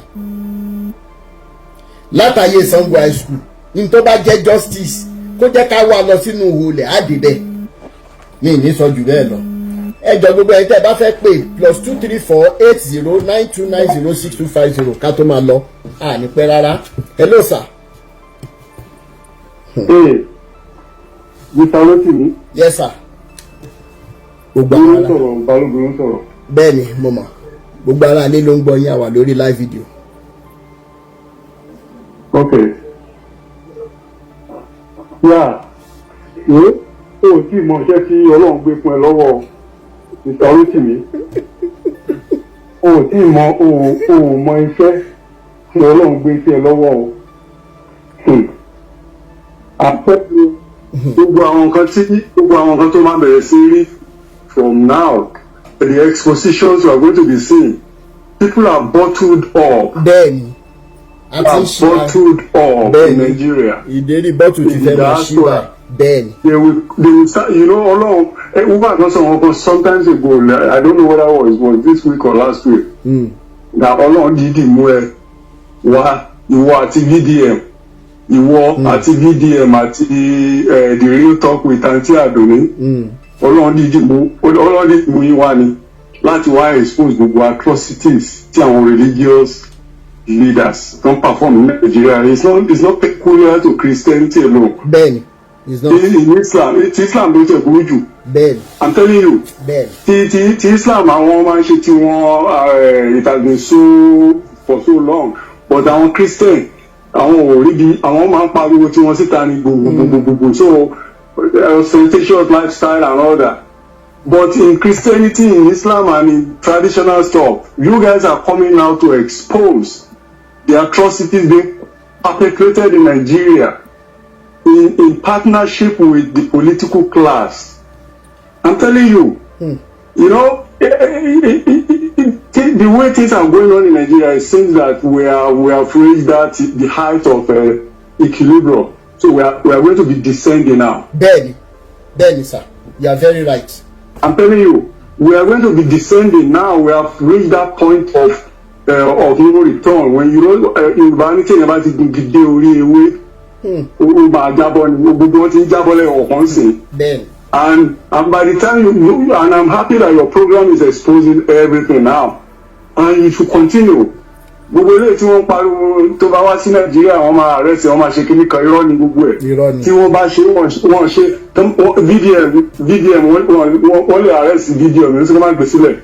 látàyè Sango High School, ní tó bá jẹ́ justice, kó jẹ́ ká wá lọ sínú ìhòòlẹ̀ àdìbẹ́ mi ní sọ jù bẹ́ẹ̀ lọ. Ẹ jọ, gbogbo ẹni tẹ́ ẹ bá fẹ́ pè, +234 80 9290 6250. Ká tó máa lọ, à ní pẹ́ rárá. Hello, sir. Ee, Mr. Rotimi. Yes, sir. Gbogbo ló àwọn ń ará sọ̀rọ̀, Balógun ló ń sọ̀rọ̀. Bẹ́ẹ̀ ni, mo mọ̀. Gbogbo ará ilé ló ń gbọ́ yín, àwà lórí live video. Ok. Yà, ẹ o ò tí ì mọ iṣẹ́ tí Ọlọ́run gbé fún ẹ lọ́wọ́, Mr. Rotimi. O ò tí ì mọ, o ò mọ iṣẹ́ tí Ọlọ́run gbé sí ẹ lọ́wọ́ o. Àpẹẹrẹ gbogbo àwọn nǹkan tó máa bẹ̀rẹ̀ sí rí from now, the expositions you are going to be seeing, people are bottled up. Bẹ́ẹ̀ ni, a ti Are ń ṣe bottled up Bẹ́ẹ̀ in ni. Nigeria. Ìdérí bottle ti fẹ́ máa ṣí báyìí, bẹ́ẹ̀ ni. They will start, Ọlọ́run, Uber kan sọ wọn kan sometimes ago, I don't know whether it was this week or last week, that Ọlọ́run dídì mú ẹ wá, ìwọ àti VDM, ìwọ àti VDM àti the Real Talk with Aunty Adoni. Ọlọ́run dídì mú yín wá ni láti wá expose gbogbo atrocities tí àwọn religious leaders don perform in Nigeria. It's not peculiar to Christianity alone. Bẹ́ẹ̀ ni, it's not. In Islam, ti Islam ló tẹ̀ burú jù. Bẹ́ẹ̀ ni. I'm telling you. Bẹ́ẹ̀ ni. Ti Islam, àwọn máa ń ṣe tiwọn, it has been so for so long, but àwọn Christian, àwọn ò rí bí àwọn máa ń pariwo tiwọn síta ní gbogbogbogbogbò, so ostentatious lifestyle and all that. But in Christianity, in Islam and in traditional stuff, you guys are coming now to expose the atrocities being perpetrated in Nigeria in partnership with the political class. I'm telling you, the way things are going on in Nigeria, it seems that we have reached that the height of equilibrium. So we are going to be descending now. Bẹ́ẹ̀ ni, bẹ́ẹ̀ ni, sir, you are very right. I'm telling you, we are going to be descending now. We have reached that point of no return. When you know, Yorùbá ní tí èèyàn bá ti gun gidi orí ewé, ó máa jábọ́ ni. Gbogbo wọn ti ń jábọ́ lẹ́yìn ọ̀kan sí. Bẹ́ẹ̀ ni. And by the time you and I'm happy that your program is exposing everything now, and you should continue. Gbogbo eléyìí tí wọ́n ń pariwo, tó bá wá sí Nàìjíríà, wọ́n máa arrest, wọ́n máa ṣe kíní kan, irọ́ ni gbogbo ẹ̀. Irọ́ ni. Tí wọ́n bá ṣe, wọ́n ṣe VDM, wọ́n lè arrest VDM ní sọ́kọ́ máa gbé sílẹ̀.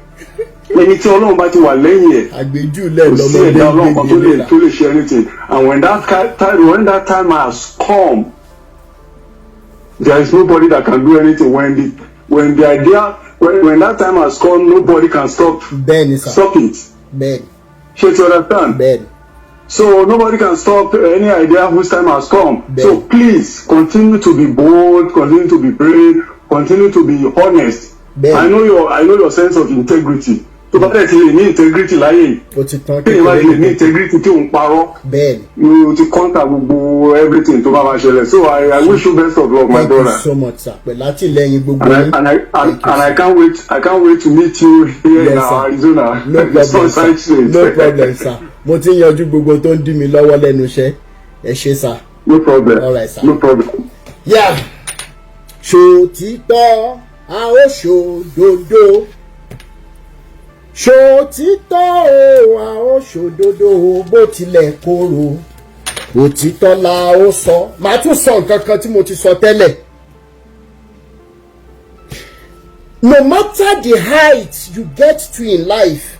Ẹni tí Ọlọ́run bá ti wà lẹ́yìn ẹ̀, àgbéjúlẹ̀ kò sí lọ́mọdé ẹ̀dá Ọlọ́run kan tó gbégi lè léra. tó lè ṣe anything. And when that time has come, there is nobody that can do anything. When the idea when that time has come, nobody can stop Bẹ́ẹ̀ ni, sir. stop it. Bẹ́ẹ̀ ni. Ṣé ti understand? Bẹ́ẹ̀ ni. So nobody can stop any idea whose time has come. Bẹ́ẹ̀. So please continue to be bold, continue to be brave, continue to be honest. Bẹ́ẹ̀. I know your sense of integrity. Tó bá dẹ̀ ti lè ní integrity láyé yìí, Ó ti tán. téèyàn bá ti lè ní integrity tí òun parọ́, Bẹ́ẹ̀ ni. you ti conquer gbogbo everything tó bá máa ṣẹlẹ̀. So I wish you best of luck, my Thank you brother. so much, sir, pẹ̀lú àtìlẹ́yìn gbogbo And I, yín. and I and, Thank you, and I sir. can't wait to meet you here in Yes, sir. Arizona. No problem, sir. Sunshine State. No problem, sir. Mo ti ń yanjú gbogbo tó ń dí mi lọ́wọ́ lẹ́nu iṣẹ́. Ẹ ṣé, sir. No problem. All right, sir. No problem. Yeah. Ṣòtítọ́, a ó ṣòdodo. Ṣòtítọ́ o, a ó ṣòdodo o, bó tilẹ̀ korò, òtítọ́ la ó sọ. Màá tún sọ nǹkan kan tí mo ti sọ tẹ́lẹ̀. No matter the height you get to in life,